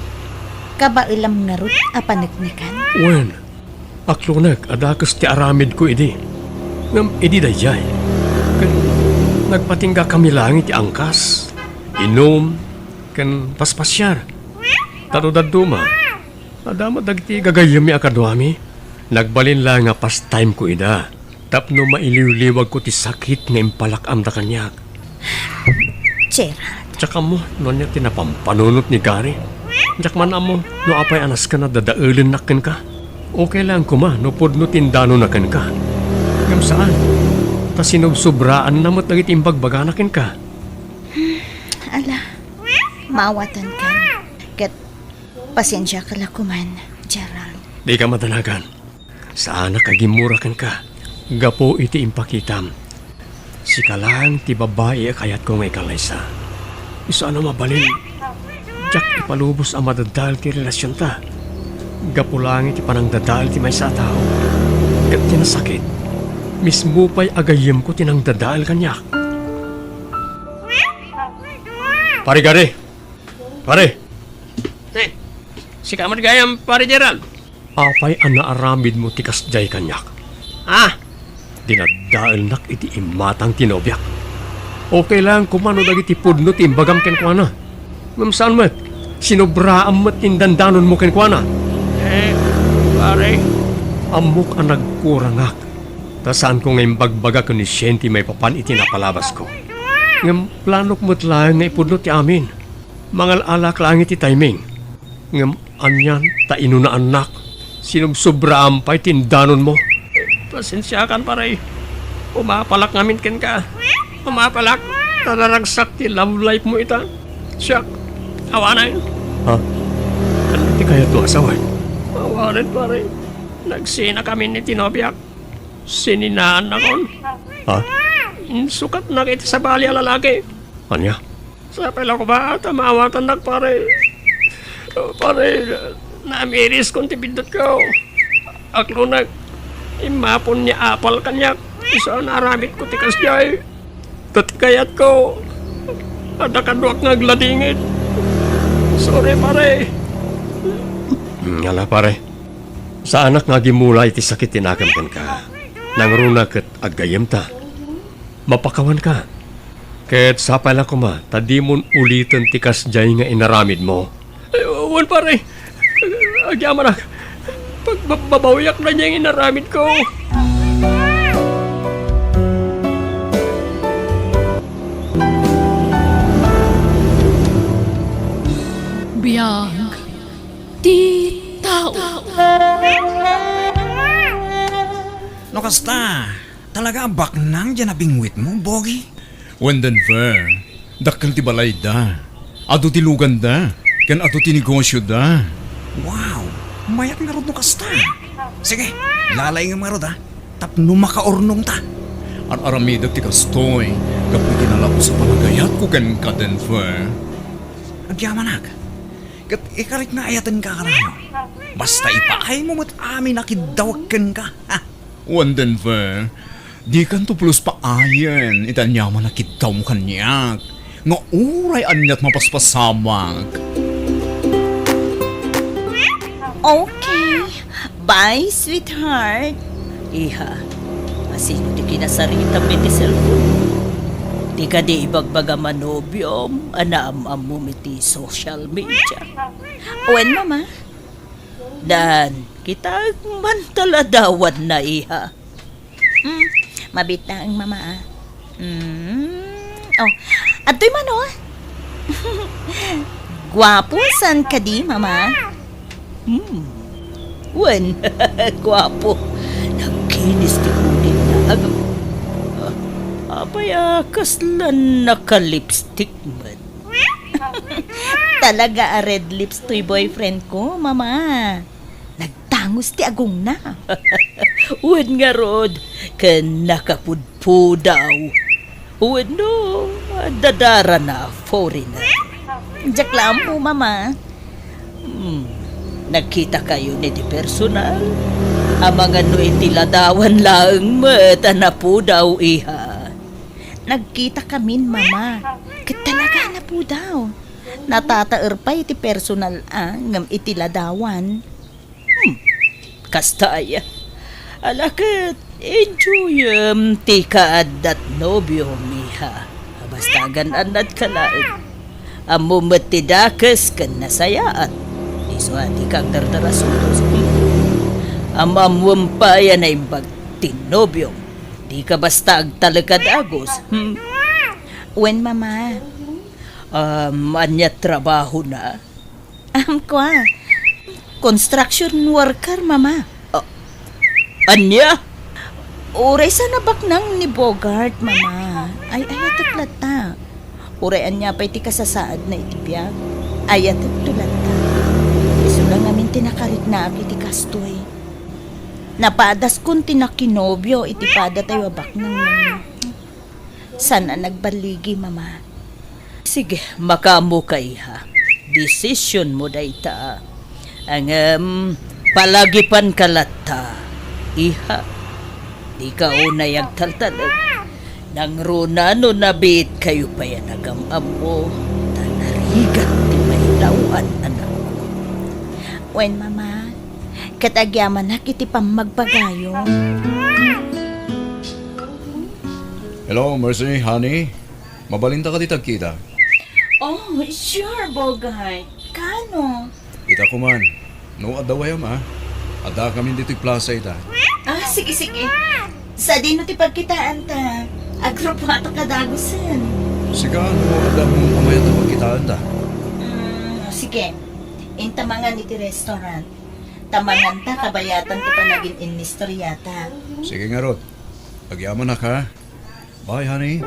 Kabaelam ngarud a paneknekan? Wen, aklonek a dakes ti aramidko idi. Ngem idi daydiay, ket nagpatinggakami laeng iti angkas, inum, ken paspasiar. Ta no dadduma, adda met dagiti gagayyemmi a kaduami. Nagbalin laeng a pastimeko ida tapno mailiwliwagko ti sakit nga impalak-amda kaniak. Gerald. Diak ammo no ania ti napampanunot ni Gary. Diak man ammo no apay a nasken a dadaelennak kenka. Okay laeng koma no pudno ti indanonna kenka. Ngem saan, ta sinubsobraanna met dagiti imbagbagana kenka. Ala, maawatankan. Ket pasensiaka la koman, Gerald. Dika madanagan. Saanak a gimmura kenka gapu iti impakitam. Sika laeng ti babbai a kayatko nga ikallaysa. Isu a no mabalin, diak ipalubos a madadael ti relasionta. Gapu laeng iti panangdadael ti maysa a tao. Ket ti nasakit, mismo pay a gayyemko ti nangdadael kaniak. Pare Gary! Pare! Eh, sika met gayam, Pare Gerald? Apay a naaramidmo ti kasdiay kaniak? Ah! Dinaddaelnak iti imatang ti nobiak. Okay laeng koma no dagiti pudno ti imbagam kenkuana. Ngem saan met, sinobraam met ti indandanonmo kenkuana. Eh, pare. Ammok a nagkurangak, ta saanko nga imbagbaga ken ni Shane ti maipapan iti napalabasko. Ngem planok met laeng nga ipudno ti amin. Mangal-alak laeng iti timing. Ngem anian ta inunaannak? Sinubsobraam pay ti indanonmo. Pasensiakan, pare. Umapalak ngamin kenka. Umapalak. Ta naragsak ti love life mo ita. Siak, awanen. Ha? Ania ti kayatmo a sawen? Awanen, pare. Nagsinakamin iti nobiak. Sininaannakon. Ha? Insukatnak iti sabali a lalaki. Ania? Sapay la koma ta maawatannak, pare. Pare, namiriskon ti biddutko. Aklonek, immapon ni apal kaniak. Isu a naaramidko ti kasdiay. Ta ti kayatko, adda kaduak nga agladingit. Sorry, pare. Hmm, ala, pare. Saanak nga agimula iti sakit ti nakem kenka. Nangruna ket aggayyemta. Mapakawanka. Ket sapay la koma ta dimon uliten ti kasdiay nga inaramidmo. Ay, wen, pare. Agyamanak. Pagbabbabawiak daydiay nga inaramidko. Biag ti No kasta, talaga a baknang diay nabingwitmo, Bogi? Wen, Denver, dakkel ti balayda. Adu ti luganda, ken adu ti negosioda. Wow! Mayat ngarud no kasta. Sige, lalaingem ngarud, a, tapno makaurnongta. Ar-aramidek ti kastoy gapu iti nalabos a panagayatko kenka, Denver. Agyamanak, ket ikarik nga ayatenka kanayon. Basta ipaaymo met amin a kiddawek kenka. Ha? Wen, Denver, dikanto pulos paayen iti aniaman a kiddawmo kaniak, nga uray aniat mapaspasamak. Okay. Bye, sweetheart. Iha, asino ti kinasaritam iti cellphone? Ti kadi ibagbagam a nobiom a naam-ammom iti social media? Wen, Mama. Dan, kitaek man ta ladawanna, iha. Mm, mabiit laeng, Mama, a. Mm. Oh, adtoy man, oh. Guapo saan kadi, Mama? Hmm. Wen, guapo. Nagkinis ti kuditna. Agam. Ah, apay a kasla nakalipstick met? Talaga a red lips toy boyfriend ko, Mama. Nagtangos ti agongna. Wen ngarud, ken nakapudpudaw. Wenno, dadarana a foreigner. Diak la ammo, Mama. Hmm, nagkitakayon iti personal? Amangan no iti ladawan laeng met a napudaw, iha. Nagkitakamin, Mama. Ket talaga a napudaw. Natataer pay iti personal a, ngem iti ladawan. Hmm, kasta aya. Ala ket, enjoyem ti kaaddat nobiom, iha. Basta agan-annadka laeng. Ammom met ti dakes ken nasayaat. Isu a dika agdardarasudos. Hmm. Am-ammoem pay a naimbag ti nobiom. Dika basta agtalek a dagus. Hmm. Wen, Mama. Um, ania trabahona? Am, kua. Construction worker, Mama. Ah, ania? Uray saan a baknang ni Bogart, Mama. Ay-ayatek latta. Uray ania pay ti kasasaadna iti biag, ayatekto latta. Isu la ngamin ti nakariknaak iti kastoy. Napadaskon ti nakinobio iti padatayo a baknang, Mama. Saan a nagballigi, Mama. Sige, makaammoka, iha. Desisionmo dayta. Ngem, palagipanka latta, iha. Dika unay agtaltalek. Nangruna no nabiitkayo pay a nagam-ammo, ta narigat ti mailaw-an, anakko. Wen, Mama, ket agyamanak iti pammagpagayo. Hello, Mercy, honey. Mabalinta kadi ti agkita? Oh, sure, Bogart. Kaano? Ita koman. No, adda wayam, a. Addakamin ditoy plaza ita. Ah, sige, sige. Sadino ti pagkitaanta? Agrupoatak a dagusen. Sika, no, adda amayat a pagkitaanta? Mm, sige. Inta mangan iti restaurant. Ta manganta kabayatan ti panagin-inistoriata. Sige ngarud. Agyamanak, ha? Bye, honey.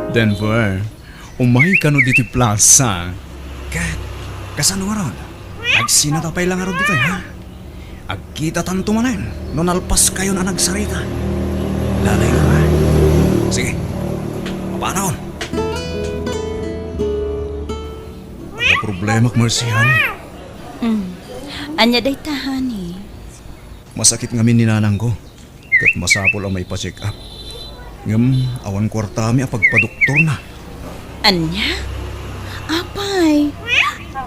Denver, umay kano ditoy plaza. Ket, kasano ngarud? Agsinata pay la ngarud ditoy, ha? Agkitatanto manen no nalpaskayon a nagsarita. Lalayo, ha? Sige. Mapaanaon. Adda problemak, Mercy, honey. Mm. Ania dayta, honey? Masakit ngamin ni nanangko. Ket masapul a maipa-check up. Ngem awan kuartami a pagpadoktorna. Ania? Apay,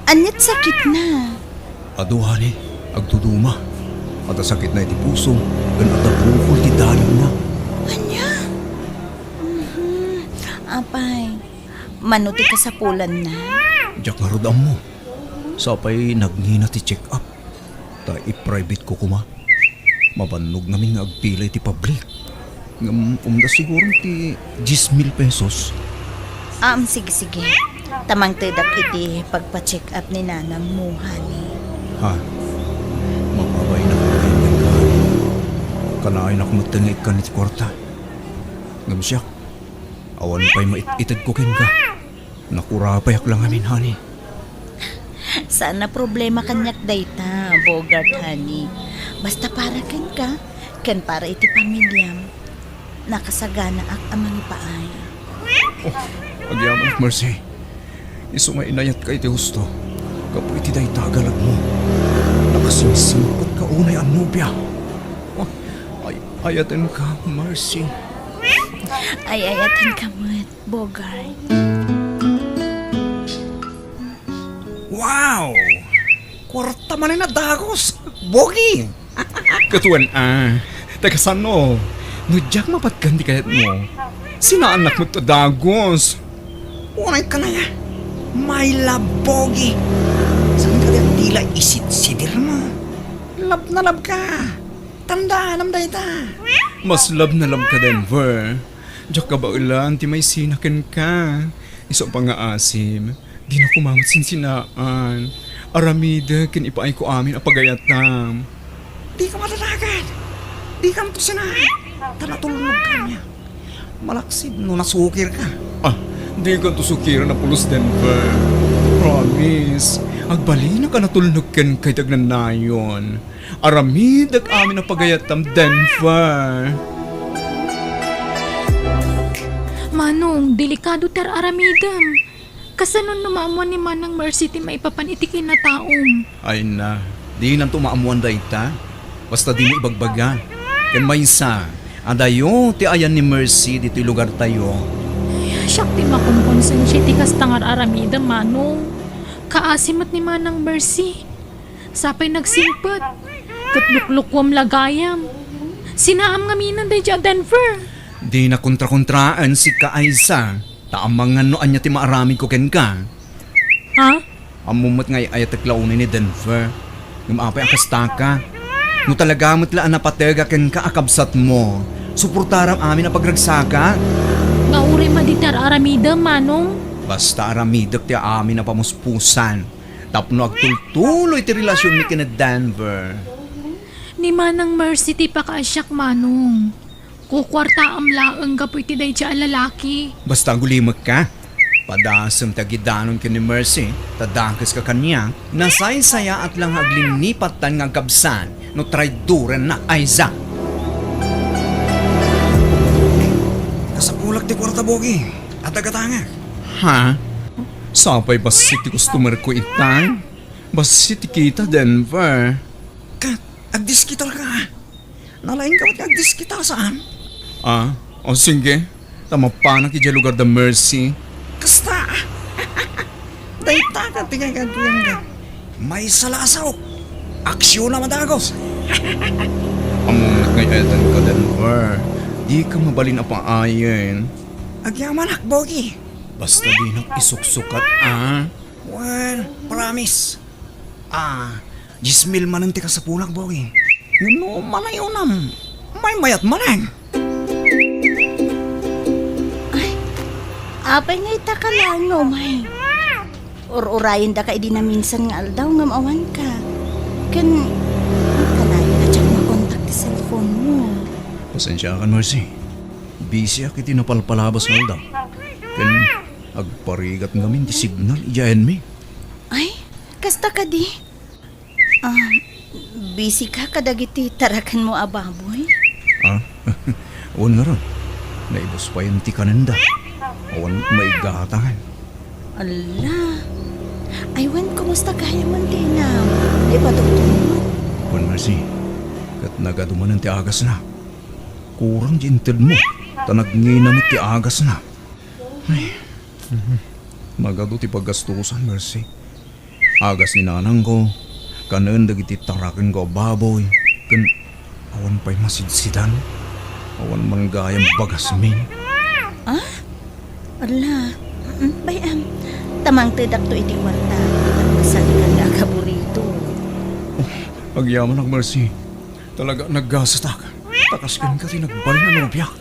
aniat sakitna? Adu, honey, agduduma. Adda sakitna iti puso, ken adda bukol ti dayagna. Ania? Mhm. Apay, mano ti kasapulanna? Diak ngarud ammo. Sapay nagngina ti check-up. Ta i-private ko koma. Mabannog ngamin nga agpila iti public. Ngem umda siguro ti diez mil pesos. Am, sige, sige. Ta mangtedak iti pagpa-check up ni nanangmo, honey. Ha? Mapabaynak met kenka, honey. Kanayonak met nga ikkan iti kuarta. Ngem siak, awan pay mait-itedko kenka. Nakurapayak la ngamin, honey. Saan a problema kaniak dayta, Bogart, honey. Basta para kenka, ken para iti pamiliam, nakasaganaak a mangipaay. Oh, agyamanak, Mercy. Isu nga inayatka iti husto gapu iti dayta a galagmo. Nakasingsingpetka unay a nobia. Oh, ay, ayatenka, Mercy. Ay, ayatenka met, Bogart. Wow! Kuarta manen a dagus, Bogi! Ket wen a, ta kasano? No diak mapatgan ti kayatmo, sinaannak met a dagus. Unay ka na ya, my love, Bogi. Saan ka diak tila isidsidir mo? Love na love ka. Tandaanam dayta. Mas love na love ka, Denver. Diak kabaelan ti maisina kenka. Isu a pangngaasim, dina koma met sinsinaan. Aramidek ken ipaayko amin a pagayatam. Dika madadagan. Dikanto sinaen. Ta natulnog kaniak. Malaksid no nasukirka. Ah, dikanto sukiran a pulos, Denver. Promise. Agbalinak a natulnog kenka iti agnanayon. Aramidek amin a pagayatam, Denver. Manong, delikado ti ar-aramidem. Kasano no maammuan ni Manang Mercy ti maipapan iti kinataom? Ay na, dinanto maammuan dayta. Basta dimo ibagbaga. Ken maysa, adayo ti ayan ni Mercy ditoy lugartayo. Ay, siak ti makonkonsensia iti kasta nga ar-aramidem, Manong. Kaasi met ni Manang Mercy. Sapay nagsingpet. Ket luklukuam la gayam. Sinaam ngaminen daydiay a Denver. Dina kontrakontraen sika, Aiza, ta amangan no ania ti maaramidko kenka. Ha? Ammom met nga ay-ayatek la unay ni Denver. Ngem apay a kastaka? No talaga met la a napatega kenka a kabsatmo, suportaram amin a pagragsaka. Nga uray madi ti ar-aramidem, Manong? Basta aramidek ti amin a pamuspusan. Tapno agtultuloy ti relasionmi ken ni Denver. Ni Manang Mercy ti pakaasiak, Manong. Kukuartaam laeng gapu iti daydiay a lalaki. Basta agulimekka. Padasem ti agidanon ken ni Mercy, ta dakeska kaniak, nasaysayaat la nga aglinnipattan nga agkabsat no traidorennak, Aiza. Kasapulak ti kuarta, Bogi. Adda gatangak. Ha? Sapay bassit ti customer ko itay? Bassit ti kita, Denver. Ket, agdiskitarka. Nalaingka met nga agdiskita, saan? Ah, o sige. Ta mapanak idiay lugar da Mercy. Kasta! Dayta ka ti kagagawangka. Maysa la a sao. Aksiyona madagos. Ammom met nga ay-ayatenka, Denver. Dika mabalin a paayen. Agyamanak, Bogi. Basta dinak isuksukat, ah. Well, promise. Ah, dies mil manen ti kasapulak, Bogi. Ngem no manayonam, maymayat manen. Ay, apay nga ita ka laeng nga umay? Ur-urayendaka idi naminsan nga aldaw ngem awanka. Ken, kanayon a diak makontak ti cellphone mo. Pasensiakan, Mercy. Busyak iti napalpalabas nga aldaw. Ken agparigat ngamin ti signal idiay ayanmi. Ay, kasta kadi? Ah, busy ka kadagiti tarakenmo a baboy? Ah, wen ngarud. Naibus payen ti kanenda. Awan maigatangan. Ala. Ay, wen, kumusta gayam ti inam? Di ba, doktor? Wen, Mercy. Ket nagadu manen ti agasna. Kurang ti intedmo. Ta nagngina met ti agasna. Ay. Nagadu ti paggastusan, Mercy. Agas ni nanangko, kanen dagiti tarakenko a baboy, ken awan pay masidsidan, awan man gayam bagasmin. Ah? Ala, mm, bay-am, ta mangtedakto iti kuarta, agpasanka nga agaburito. Oh, agyamanak, Mercy. Talaga naggasatak. Ta kas kenka ti nagbalin a nobiak.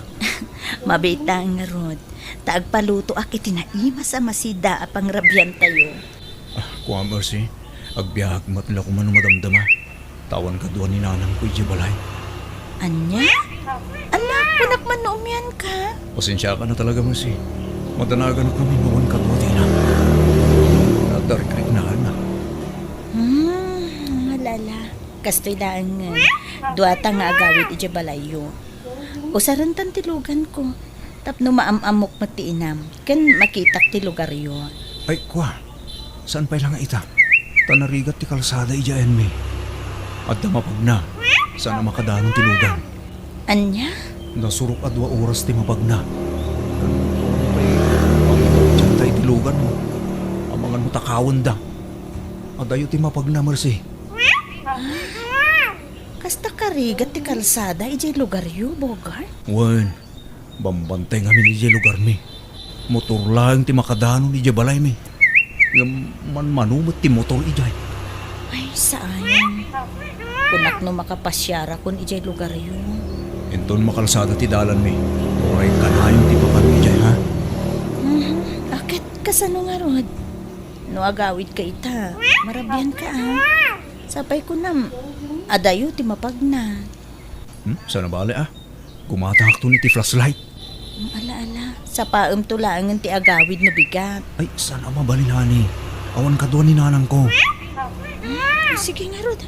Mabiit laeng ngarud, ta agpalutoak iti naimas a masida a pangrabiantayo. Ah, kua, Mercy, agbiag met la koma no madamdama. Ta awan kadua ni nanangko idiay balay. Ania? Ala, kunak man no umianka. Pasensiakan a talaga, Mercy. Madanaganak ngamin no awan kadua ti inam. Nadarikrik na, na. Hmm, ala, ala. Kastoy laengen. Duata nga agawid idiay balayyo. Usarentan ti luganko. Tapno maam-ammok met ti inam, ken makitak ti lugaryo. Ay, kua, saan pay la nga ita? Ta narigat ti kalsada idiay ayanmi. Adda mapagna, saan a makadanon ti lugan. Ania? Nasurok a dua oras ti mapagna. Ken awan pay pangibatyanta iti lugan mo. Amangan mo ta kawenda. Adayo ti mapagna, Mercy. Kasta karigat ti kalsada idiay lugaryo, Bogart? Wen, bambantay ngamin idiay lugarmi. Motor laeng ti makadanon idiay balaymi. Ngem manmano met ti motor idiay. Ay, saan. Kunak no makapasiarakon idiay lugaryo. Inton makalsada ti dalanmi, uray kanayon ti papanmi idiay, ha? Mhm. Aket kasano ngarud? No agawidka ita, marabianka, a. Sapay kunam, adayo ti mapagna. Hmm? Saan a bale, a? Gumatangakton iti flashlight. Hmm, ala, ala. Sapaemto laengen ti agawid no bigat. Ay, saan a mabalin, honey. Awan kadua ni nanangko. Hmm, sige ngarud.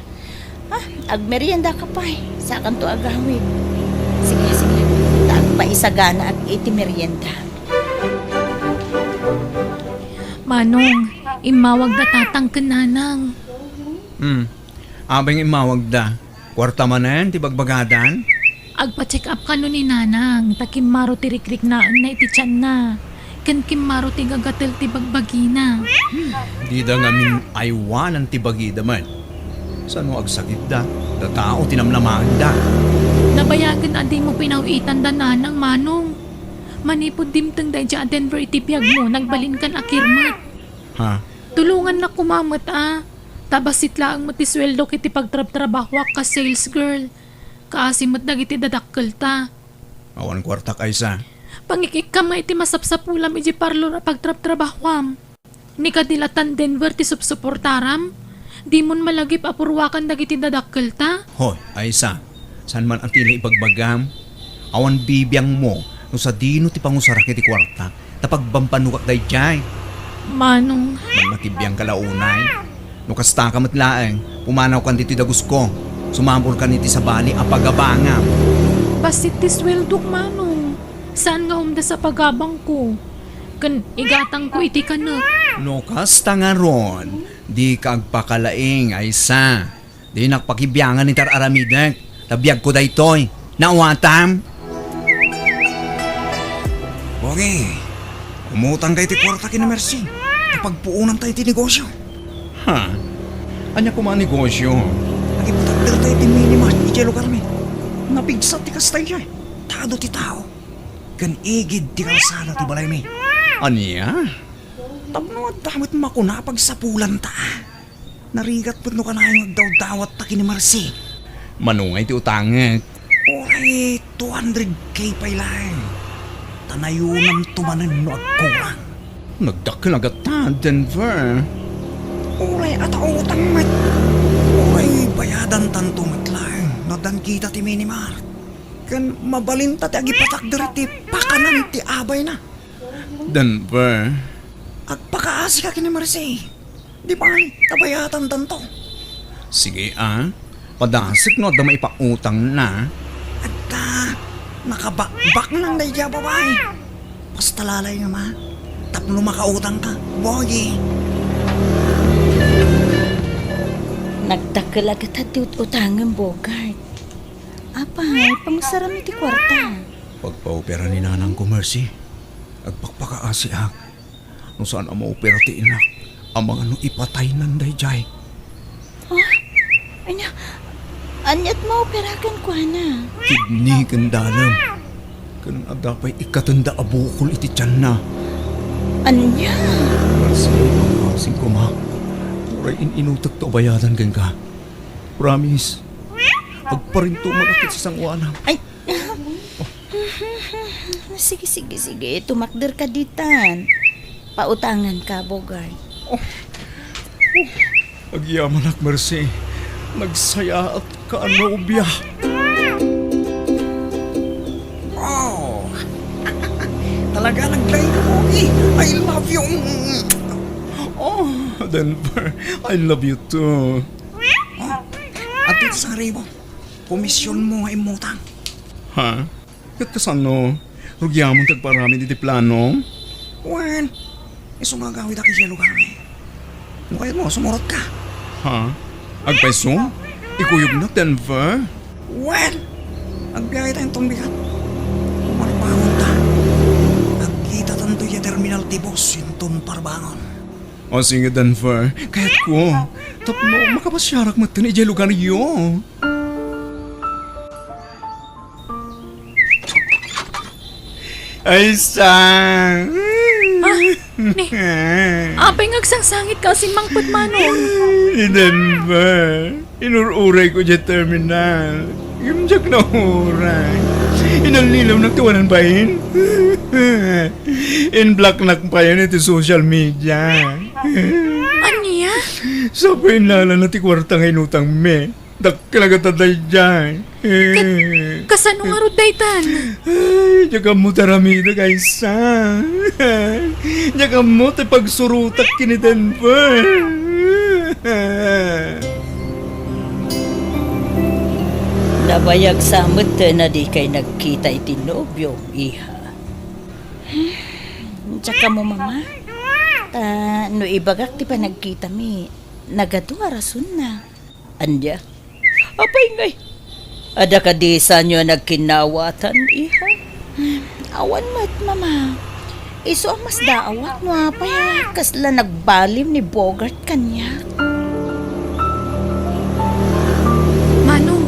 Ah, agmeriendaka pay. Sakanto agawid. Sige, sige. Ta agpaisaganaak iti merienda. Manong, immawagda tatang ken nanang. Hmm. Apay nga immawagda? Kuarta manen ti bagbagadan? Agpa-check up kano ni nanang, ta kimmaro ti rikriknaenna iti tianna, ken kimmaro ti gagatel ti bagbagina. Dida ngamin aywanan ti bagida met. Saan no agsakitda, ta tao ti namnamaenda. Nabayagen a dimo pinaw-itanda nanang, Manong. Manipud dimtengda idiay a Denver iti biagmo, nagbalinkan a kirmet. Ha? Tulongannak koma met, a. Ta bassit laeng met ti sueldok iti pagtrabtrabahoak kas sales girl. Kaasi met dagiti dadakkelta. Awan kuartak, Aisa. Pangik-ikkam nga iti masapsapulam idiay parlor a pagtrabtrabahoam. Ni kadi la tan Denver ti supsuportaram? Dimon malagip a purruakan dagiti dadakkelta? Hoy, Aisa, saan man a ti la ibagbagam? Awan bibiangmo no sadino ti pangusarak iti kuartak, ta pagbambanogak daydiay. Manong. Mannakibiangka la unay. No kastaka met laeng, pumanawkan ditoy dagusko. Sumamurkan iti sabali a pagabangam. Bassit ti sueldok, Manong. Saan nga umdas a pagabangko? Ken igatangko iti kanek. No kasta ngarud, dika agpakalaing, Aisa. Dinak pakibiangan iti ar-aramidek, ta biagko daytoy. Naawatam? Bogi, umutangka iti kuarta ken ni Mercy, ta pagpuonanta iti negosyo. Ha? Ania koma a negosyo? Agipatakderta iti mini mart idiay lugarmi. Napigsat ti kasta idiay. Ta adu ti tao. Ken igid ti kalsada ti balaymi. Ania? Tapno adda met makuna a pagsapulanta. Narigat met no kanayon nga agdawdawatta ken ni Marcy. Mano ngay ti utangek? Uray two hundred K pay laeng. Ta nayonamto manen no agkurang. Nagdakkel a gatta, Denver. Uray adda utang met. Uray bayadantanto met laeng no addan kita ti minimart. Ken mabalinta ti agipatakder iti pakanan ti abayna. Denver. Agpakaasika ken ni Marcy. Di bali, ta bayadantanto. Sige, a. Padasek no adda maipautangna. Adda, nakabakbaknang daydiay a babai. Basta lalayem, a. Tapno makautangka, bogi. Nagdakkel a gatta ti ut-utangem, Bogart. Apay, pangusaram iti kuarta. Pagpaopera ni nanangko, Mercy. Agpakpakaasiak. No saan a maopera ti inak, amangan no ipataynan daydiay. Ha? Ania? Aniat maopera kenkuana? Kidney ken dalem. Ken adda pay ikkatenda a bukol iti tianna. Ania? Marcy, asin koma. Uray in-inutekto a bayadan kenka. Promise. Agparinto man a ket sasangoanam. Ay. Sige, sige, sige. Tumakder ka ditan. Pautangan ka, Bogart. Oh. Oh. Agyamanak, Mercy. Nagsayaat ka a nobia. Oh. Talaga, naglaing ka, Pogi. I love you. Oh, Denver, I love you too. Oh. At ito sa ribo. Komisyon mo nga immutang. Ha? Ket kasano? Rugiamon ti agparamid iti plano? Wen, isu nga agawidak idiay lugarmi. No kayatmo, sumurot ka. Ha? Agpayso? Ikuyognak, Denver? Wen, agbiagayta inton bigat. Umarbangonta. Agkitatanto idiay terminal ti bus inton parbangon. O sige, Denver. Kayatko. Tapno makapasiarak metten idiay lugaryo. Ay, sa. Ah, ni, apay nga agsangsangit ka a simmangpet, Manong? Ni Denver, inur-urayko idiay terminal. Ngem diak nauray. Inalnilawnak ti awanan bain. In-blocknak payen iti social media. Ania? Sa painlalana ti kuarta nga inutangmi. Dakkel a ket daydiay. Ket kasano ngarud daytan? Ay, diak ammo ti aramidek, Aysa. Diak ammo ti pagsurotak ken ni Denver. Nabayag sa metten a dikay nagkita iti nobiom, iha. Diak ammo, Mama. Ta no ibagak ti panagkitami, nagadu a rasonna. Ania? Apay ngay? Adda kadi sanio a nagkinnawatan, iha? Awan met, Mama. Isu a masdaawak no apay a kasla nagbalim ni Bogart kaniak. Manong,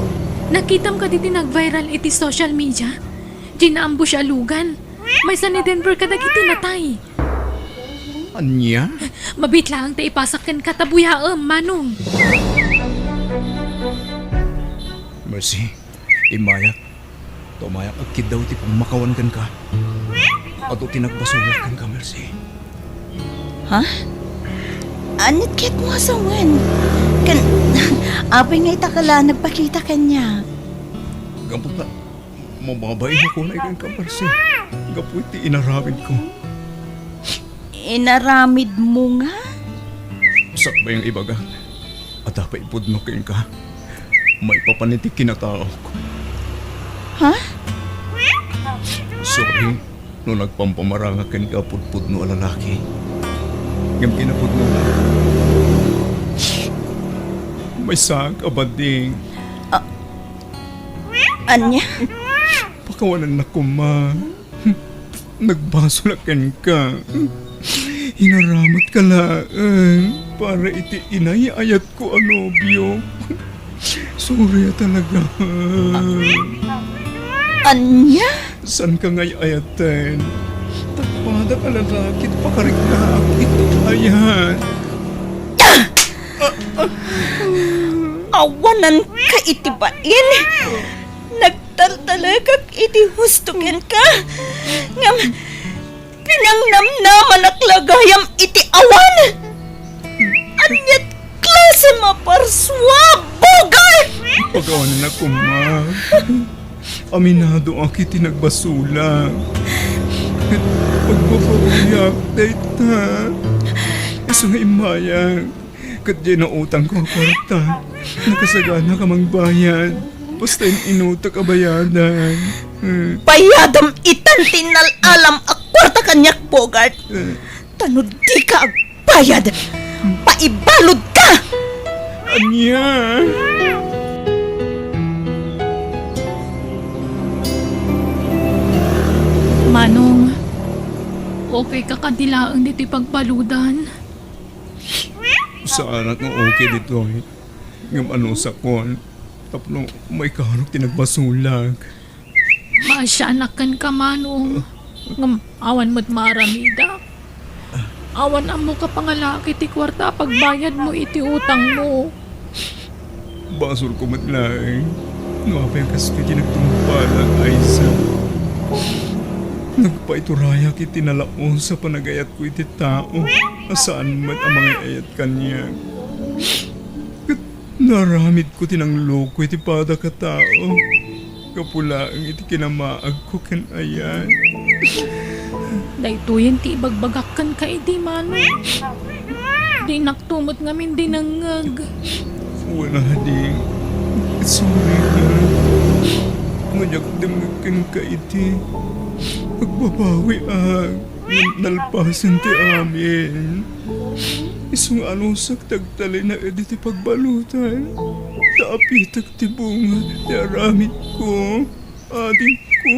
nakitam kadi ti nag-viral iti social media? Diay naambush a lugan. Maysa ni Denver kadagiti natay. Ania? Mabiit laeng ta ipasak kenka ta buyaem, Manong. Mercy, immayak. Tumayak agkiddaw ti pammakawan kenka. Adu ti nagbasolak kenka, Mercy. Ha? Aniat kayatmo a sawen? Ken, apay nga ita ka la nagpakita kaniak? Gapu ta, mababain ako na ikan ka, Mercy. Gapu iti inaramidko. Inaramidmo nga? Sakbay nga ibagak, adda pay pudno kenka. Maipapan iti kinataok. Ha? Sorry no nagpampamarangak kenka a pudpudno a lalaki. Ngem kinapudno, maysaak a bading. Ah, ania? Pakawanannak koma. Nagbasolak kenka. Inaramat ka laeng para iti inay-ayatko a nobio. Sorry a talaga. Ania? Saan ka ngay-ayaten? Tappadak a lalaki ti pakariknaak iti ayat. Awanan ka iti bain. Nagtaltalekak iti husto kenka. Ngem pinangnamnamanak la gayam iti awan. Aniat klase maparsua, Bogart! Pakawanannak koma. Aminadoak iti nagbasolak. Ket pagbabawiak dayta. Isu nga immayak. Ket diay nautangko a kuarta, nakasaganak a mangbayad. Basta in-inutak a bayadan. Eh. Bayadem itan ti inal-alam a kuarta kaniak, Bogart. Eh. Ta no dika agbayad, paibaludka! Ania? Manong, okay ka kadi laeng ditoy pagbaludan? Saanak nga okay ditoy. Ngem anusakon tapno maikarok ti nagbasolak. Maasianak kenka, Manong. Ngem awan met maaramidak. Awan ammoka pangalaki ti kuarta a pagbayadmo iti utangmo. Basolko met laeng no apay a kastoy ti nagtungpalak, Aiza. Nagpaiturayak iti nalaus a panagayatko iti tao a saan met a mangay-ayat kaniak. Ket naaramidko ti nangloko iti padak a tao gapu laeng iti kinamaagko ken ayat. Daytoyen ti ibagbagak kenka idi, Mano. Dinakto met ngamin dinengngeg. Wen a, Ading. Sorry, ha. Nga diak dimngeg kenka idi. Agbabawiak. Ngem nalpasen ti amin. Isu nga anusak ti agtalinaed iti pagbalutan. Ta apitek ti bunga ti aramidko. Adingko.